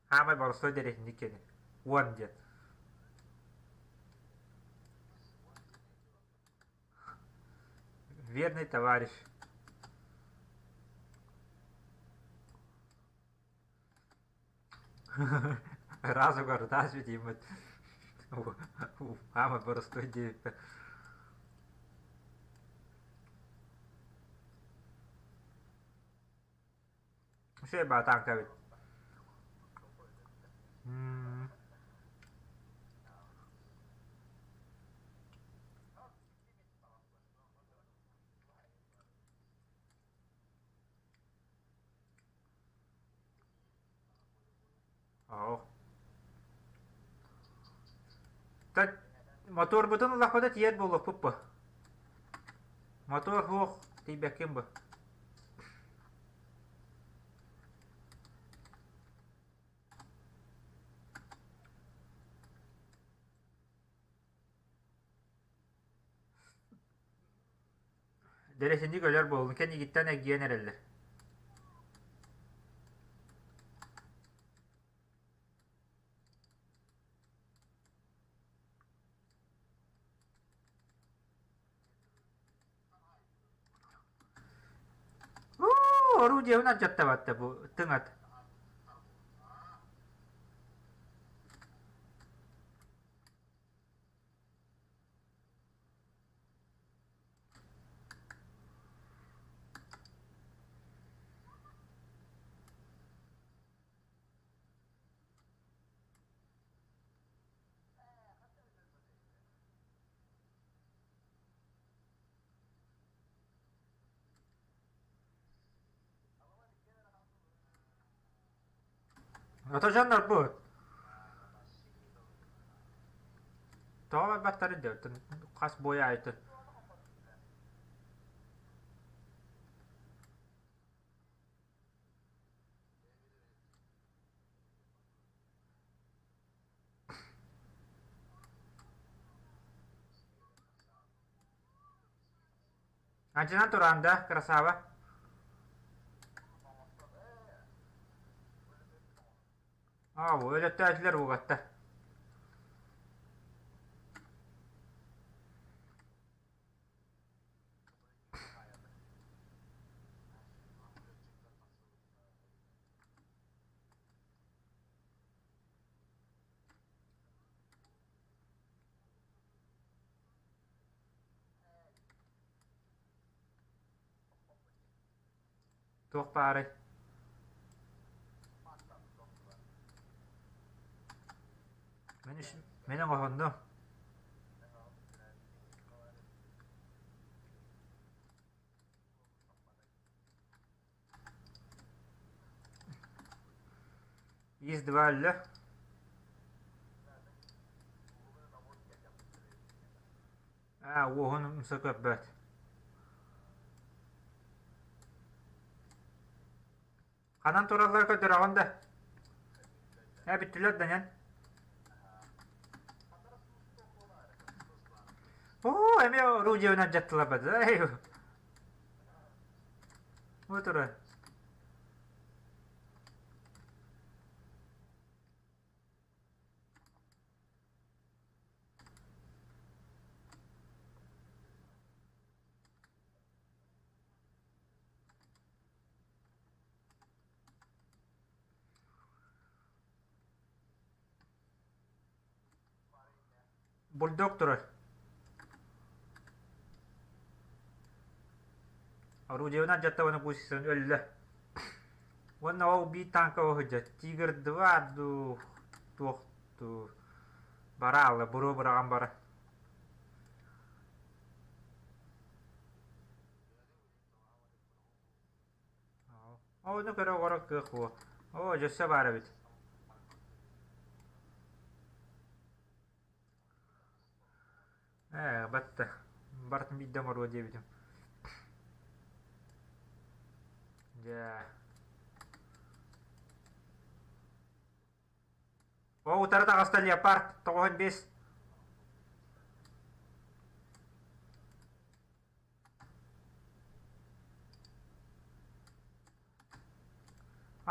Хаамай боростуой дэриэтинньик киэнэ. Уон диэн. Верный товарищ. Разугар таас бүтииммит. Хаамай боростуой диэбиппэр. Үчүгэй баа тааҥка эбит. М. Оо. Так моторбутун ыллахпыта тиийэр буолуохпут бу. Мотор суох тиийбэккин бу. Дэрэсинник өлөр буоллун кэннигиттэн эргийэн эрэллэр. Уу, орудиебын алдьаттабатта бу тыҥат. Ото дьоннор бу тоҕо барбаттарын дьэ хас буой аайытын Антинан тураан да, красава. Аа, өлөттөөтүлэр угаттар. Туох баарый? Мин, мин оҥоһуннум. Из два өллө. Аа, уоһун умса көрбөт. Ханан тураллар көрдөрөҕүн да? Ээ, бүттүлэр да нэн. Оо, эмиэ орудиенан дьаттылар бада. Бу турар. Бульдог турар. Орудиевынан дьаттабына пусть өллө. Уонна ол биир танка сылдьар. Тигр 2 дуу туох дуу бара аалла буруо быраҕан бара. Ону көрө оҕоро кыах буо. Оо, дьөссө баар эбит. Ээ, батта. Барытын биирдэ оҥоруо диэбитим. Дьэ. О, утары таҕыста леопард 95.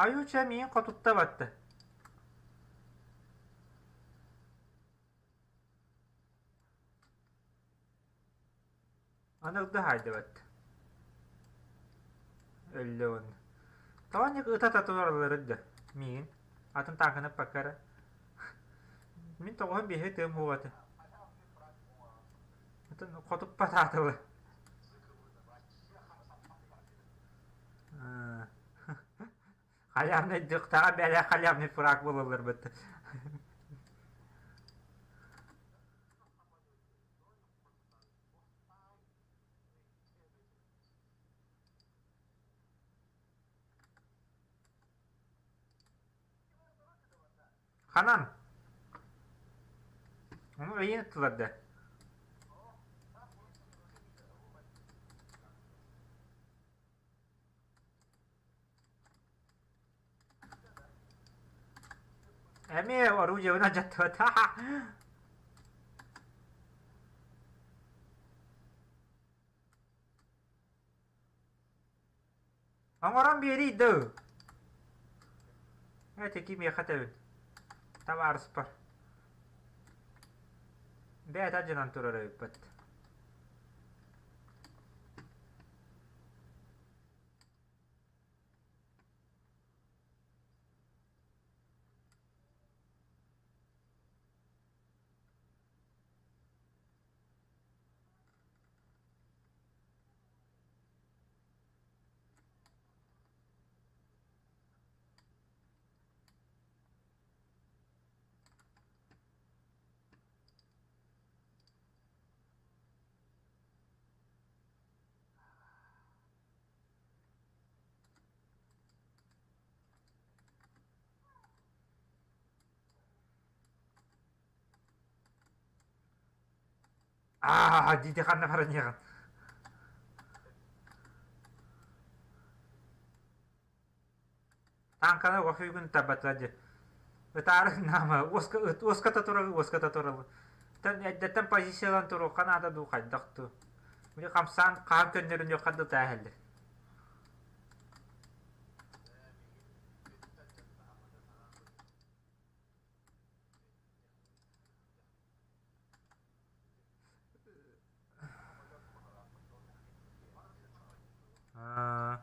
Айуу-чэ миигин хотутта батта. Аны ылда хаайдыбат. Өллө уонна. Тоҕо ыта туралларын да миигин атын тааҥканы ыппакка эрэ. Мин тоҕуһун биэһи тыам уоҕата. Атын хотуппатаатылар. Халявный дыктаҕа бэлэ халявный фраг буолаллар бытты. Ханан? Ону өйүн ыттылар да. Эмиэ орудиебын алдьаттыбат. Оҥорон биэрий дуу. Эти кимиэхэ этэбин? Табаарыспар. Бэйэтэ алдьанан турар эбиппит. Аа, дии ханна баран иһэҕин? Тааҥканы оҕо табата дьэ. Ытаары наама уоска уоската турар уоската турар. Эрдэттэн позициялан туруохха наада дуу хайдах дуу. Били хамсаан хаан көннөрүнүөххэ да тааһэллэр. Аа.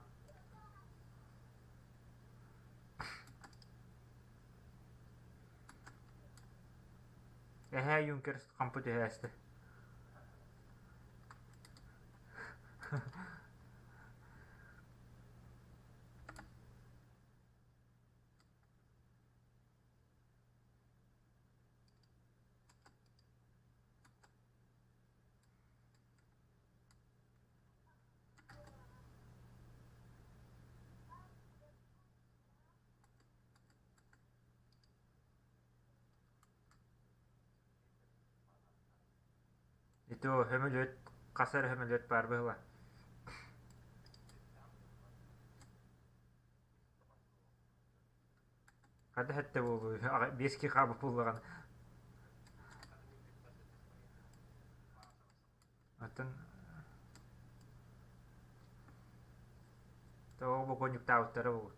Эһээ Юнкерс хампы түһээсти. Ити сөмөлүөт хас эрэ сөмөлүөт баар быһыылаах. Хата сэттэ буолуо, биэс киһи хаалбыт буоллаҕына. Оттон тоҕо бокуонньуктаабыттара буолуо.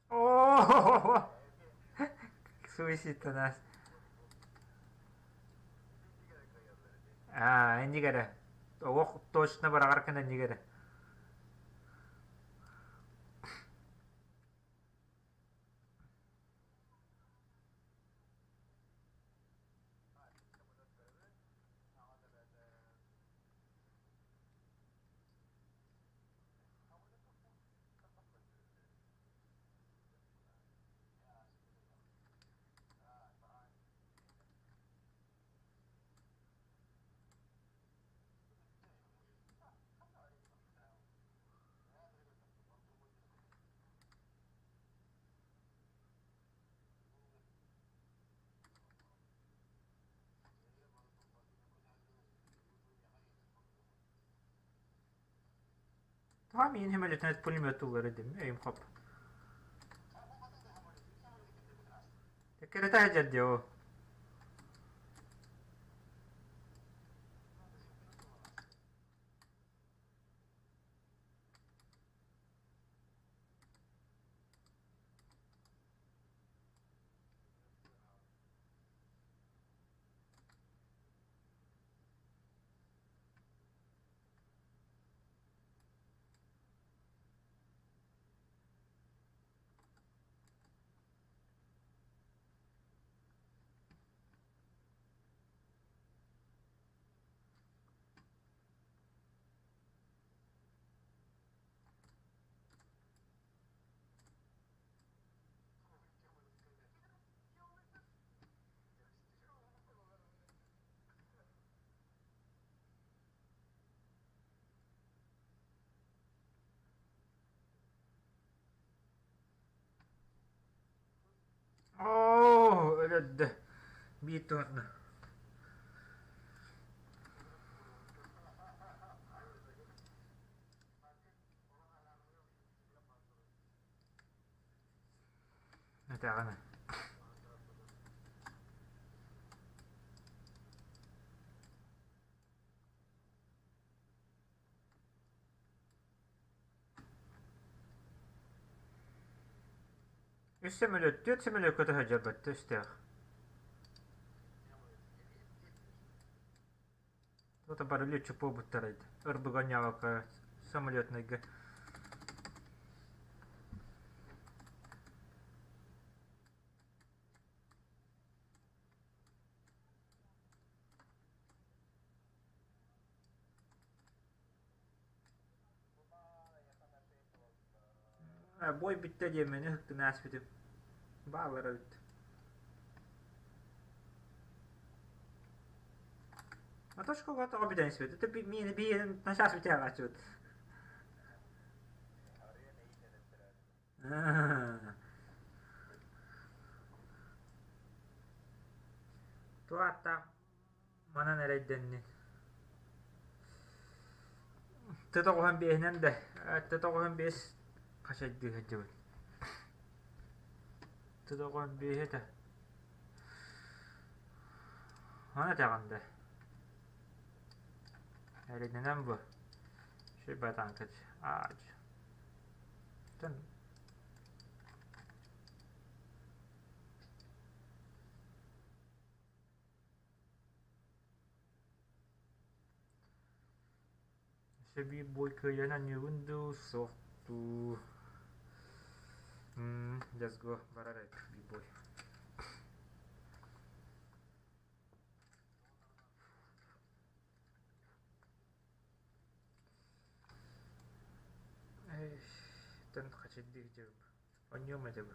Оо, суицидтанаас. Аа, инник эрэ. Олох точно быраҕар гына инник эрэ. Ха миин сөмөлүөтүнэн пулеметтууллар этим, өйүм хоп. Кэрэтэ сылдьар дии ол. Оо, өлөрдө. Биир туһунна. Этэҕинэ. Үс сөмөлүөт, түөрт сөмөлүөккэ сылдьарбыт өстөөх. Тута бары лүөччүк буолбуттар эбит. Ырбыга оонньообокко самолетнайга. Бой бүттэ диэммин ыһыктын ааспытым. Бааллар эбит. Матошкаға тоҕо бүтэн испит. Это миэнэ биэрин начаас бүтээҕааччыбыт. Туох ааттаах манан эрэйдэннин. Т95-инэн да Т95 хачайдыы сылдьыбыт. Т95 этэ. Ону этэҕин да. Эрэйдэнэн бу. Шөй танкач. Ааж. Тэн Өссө биир бой кыайан анньыыбын дуу, суох дуу. Let's go, барар эбит биир бой. Тэн хачырдыы дьыб. Онньуом этэ бу.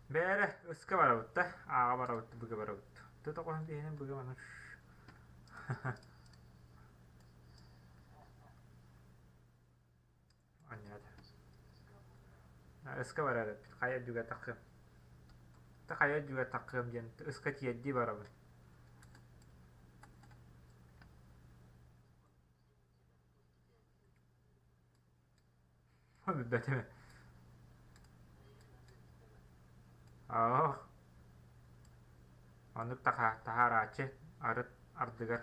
Бээрэ, ыска барабыт да, ааҕа барабыт, быга барабыт. Тото хоһон биһинэн быга манар. Анньаата. Ыска барар эбит. Хайа үрдүгэр таххыам. Та хайа үрдүгэр таххыам диэн ыска тиэрдии барабын. Билбэтим. Оох. Оннук таһаарааччы арыт ардыгар.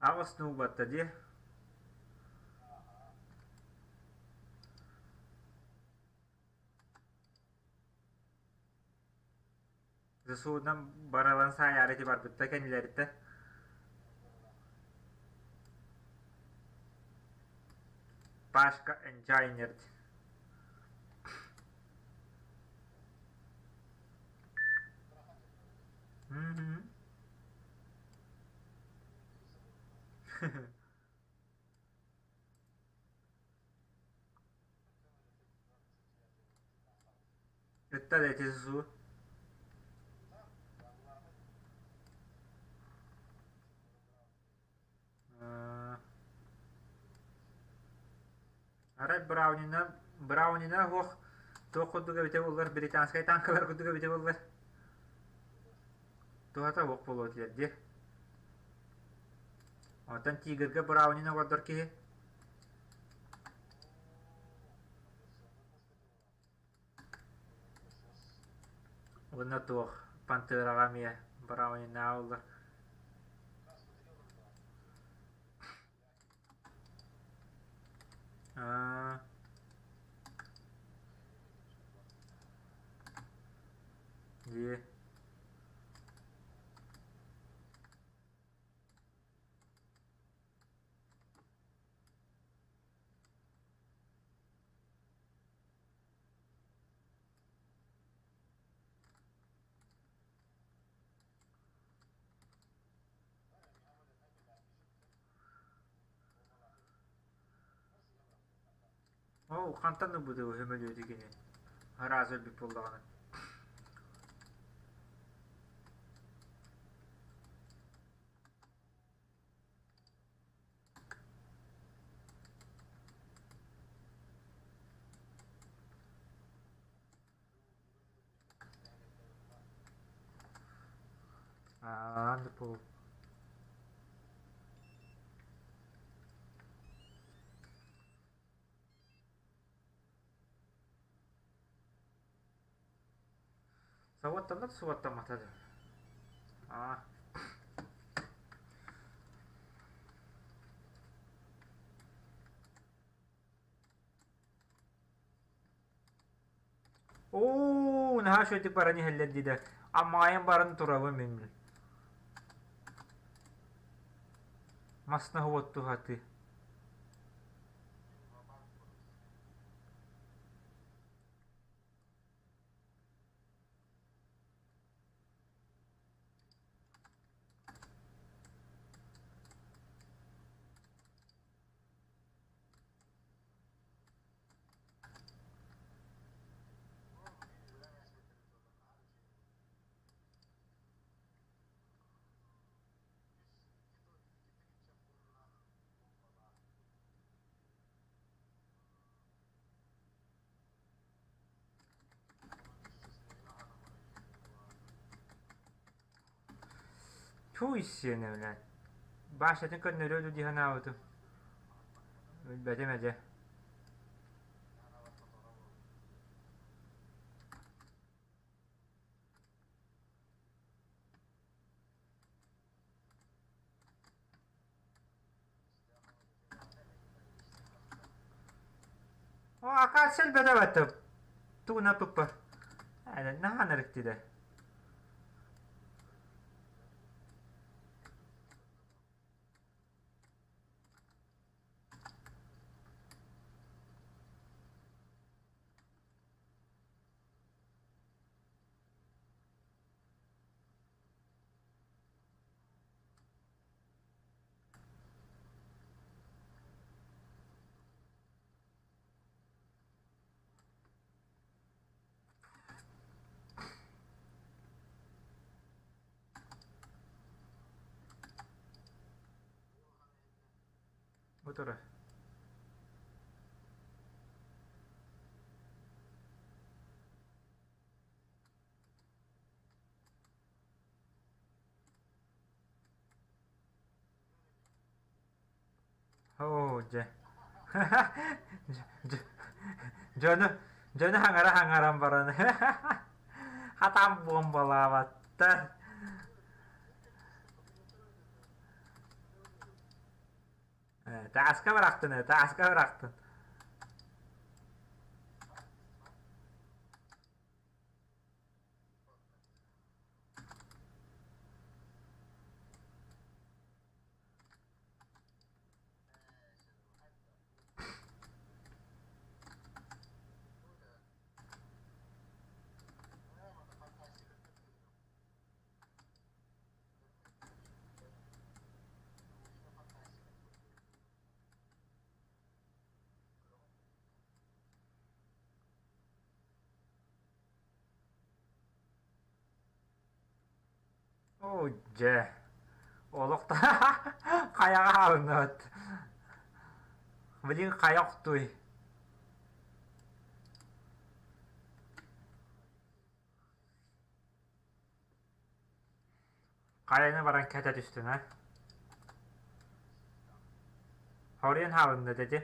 Аҕыс нуубатта дии. ЗСУ-нан баралан саайаары ити барбытта кэннилэриттэн. Пашка Engineered. Мгм. Ытта да ити ЗСУ. Арай Браунина Браунина суох туох курдук эбитэ буоллар британскай танкалар курдук эбитэ буоллар туһата суох буолуо этилэр дии. Оттон Тигрга Браунина олордор киһи Уонна туох Пантераҕа эмиэ Браунинаа олор. Аа дии Оо, хантан ылбыты сөмөлүөтү кини? Араас өлбүт буоллаҕына. Аа, пол. Сауаттанна да суаттаммата да. Аа. Оо, наһаа үчүгэйдик баран иһэллэр дии да. Аммаайан баран турабын мин. Масна уоттуһаты. Туй сиэнэ блядь. Башатын көннөрүө дуу дии санаабытым. Билбэтим этэ. О, акация элбэтэ баттым. Тугуна туппа. Наһаа нарыктида. Бу турар. Оо, дьэ. Дьону, дьону хаҥара-хаҥаран баран хатан буомбалаабаттар. Тааска бырахтын ээ, тааска бырахтын. Оо дьэ, олох да хайаҕа хаалынныбыт. Блин, хайа охтуй. Хайаны баран кэтэ түстүн аа? Хоруйан хаалынна дэти.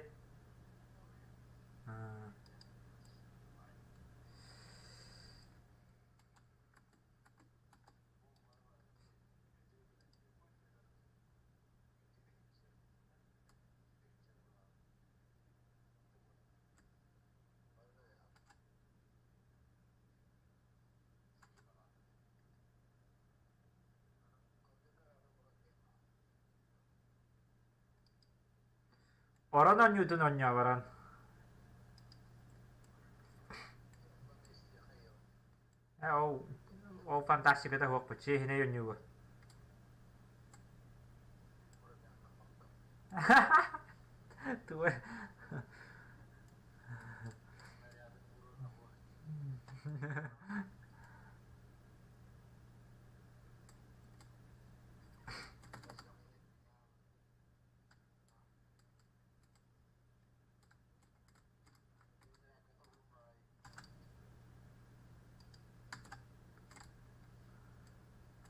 Орон оонньуутун оонньооборон. Ээ ол ол фантастиката суохпут, чиэһинэй оонньуугу. Тугу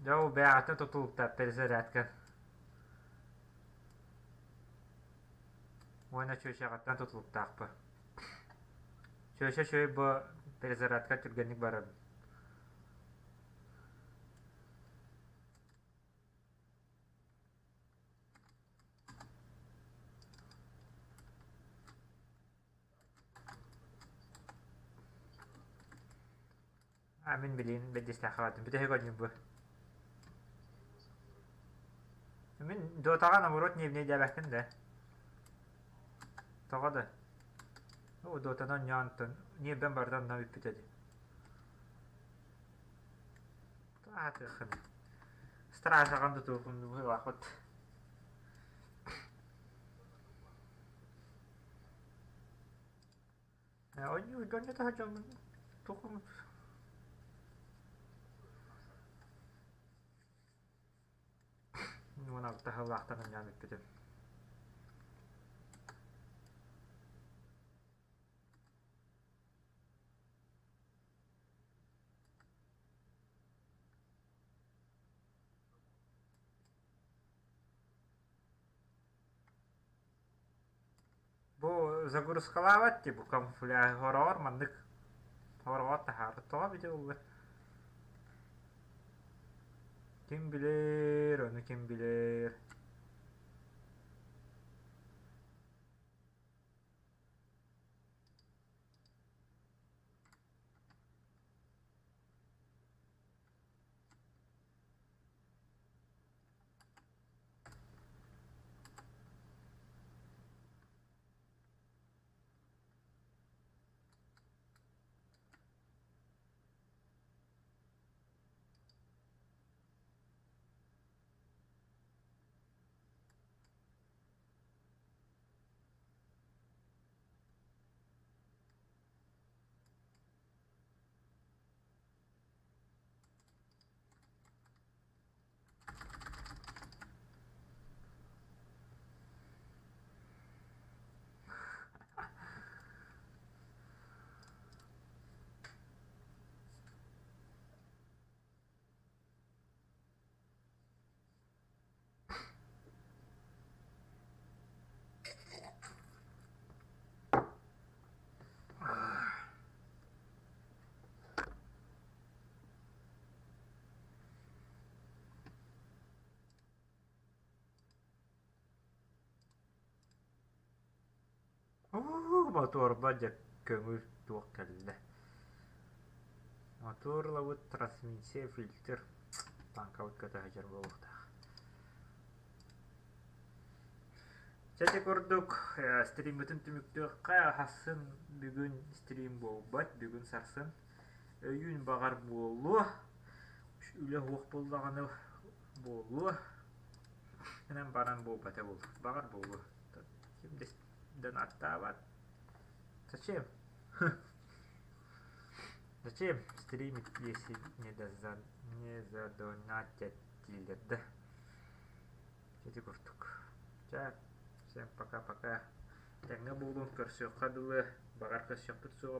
Дьэ ол бэйэҕиттэн тутулуктаах перезарядка. Уонна чүөчэҕиттэн тутулуктаахпын. Чүөчэ үчүгэй бу перезарядка түргэнник барабын. А мин билигин бэрдиэстээххэ бардым. Бүтэһик оонньуум бу. Мин Дотаҕа наоборот ньиэбинэйдээбэппин да. Тоҕо да? Оо, Дотаны оонньоон оттон ньиэрбэм барыта онно бүппүтэ дии. Аатыаххын. Стражаҕын тутуохун быһыылаахпыт. Оонньуу дьонно таһа дьоммун туохум 16 сыллаахтан оонньоон бүппүтүм. Бу загрузкалаабат дии бу камуфляж хороҕор маннык хороҕор таһаарбыт тоҕо эбитэ буолла Ким билэр, ону ким билэр. Уу, мотуорба дьэ көҥүл туох кэллэ. Мотуор ылабыт, трансмиссия, фильтр, танкабыт көтө сылдьар буолуохтаах. Чэ ити курдук стриммытын түмүктүөххэ, хасын бүгүн стрим буолбат, бүгүн сарсын. Өйүүн баҕар буолуо, үлэ суох буоллаҕына буолуо. Гынан баран буолбата буолуо, баҕар буолуо. Ким да донаттаабат. Зачем? Зачем стримить, если не, доза... не задонатят дииллэр да? Ити курдук. Чэ, всем пока-пока. Тэҥҥэ буолуҥ, көрсүөххэ дылы. Баҕар көрсүөхпүт суоҕа.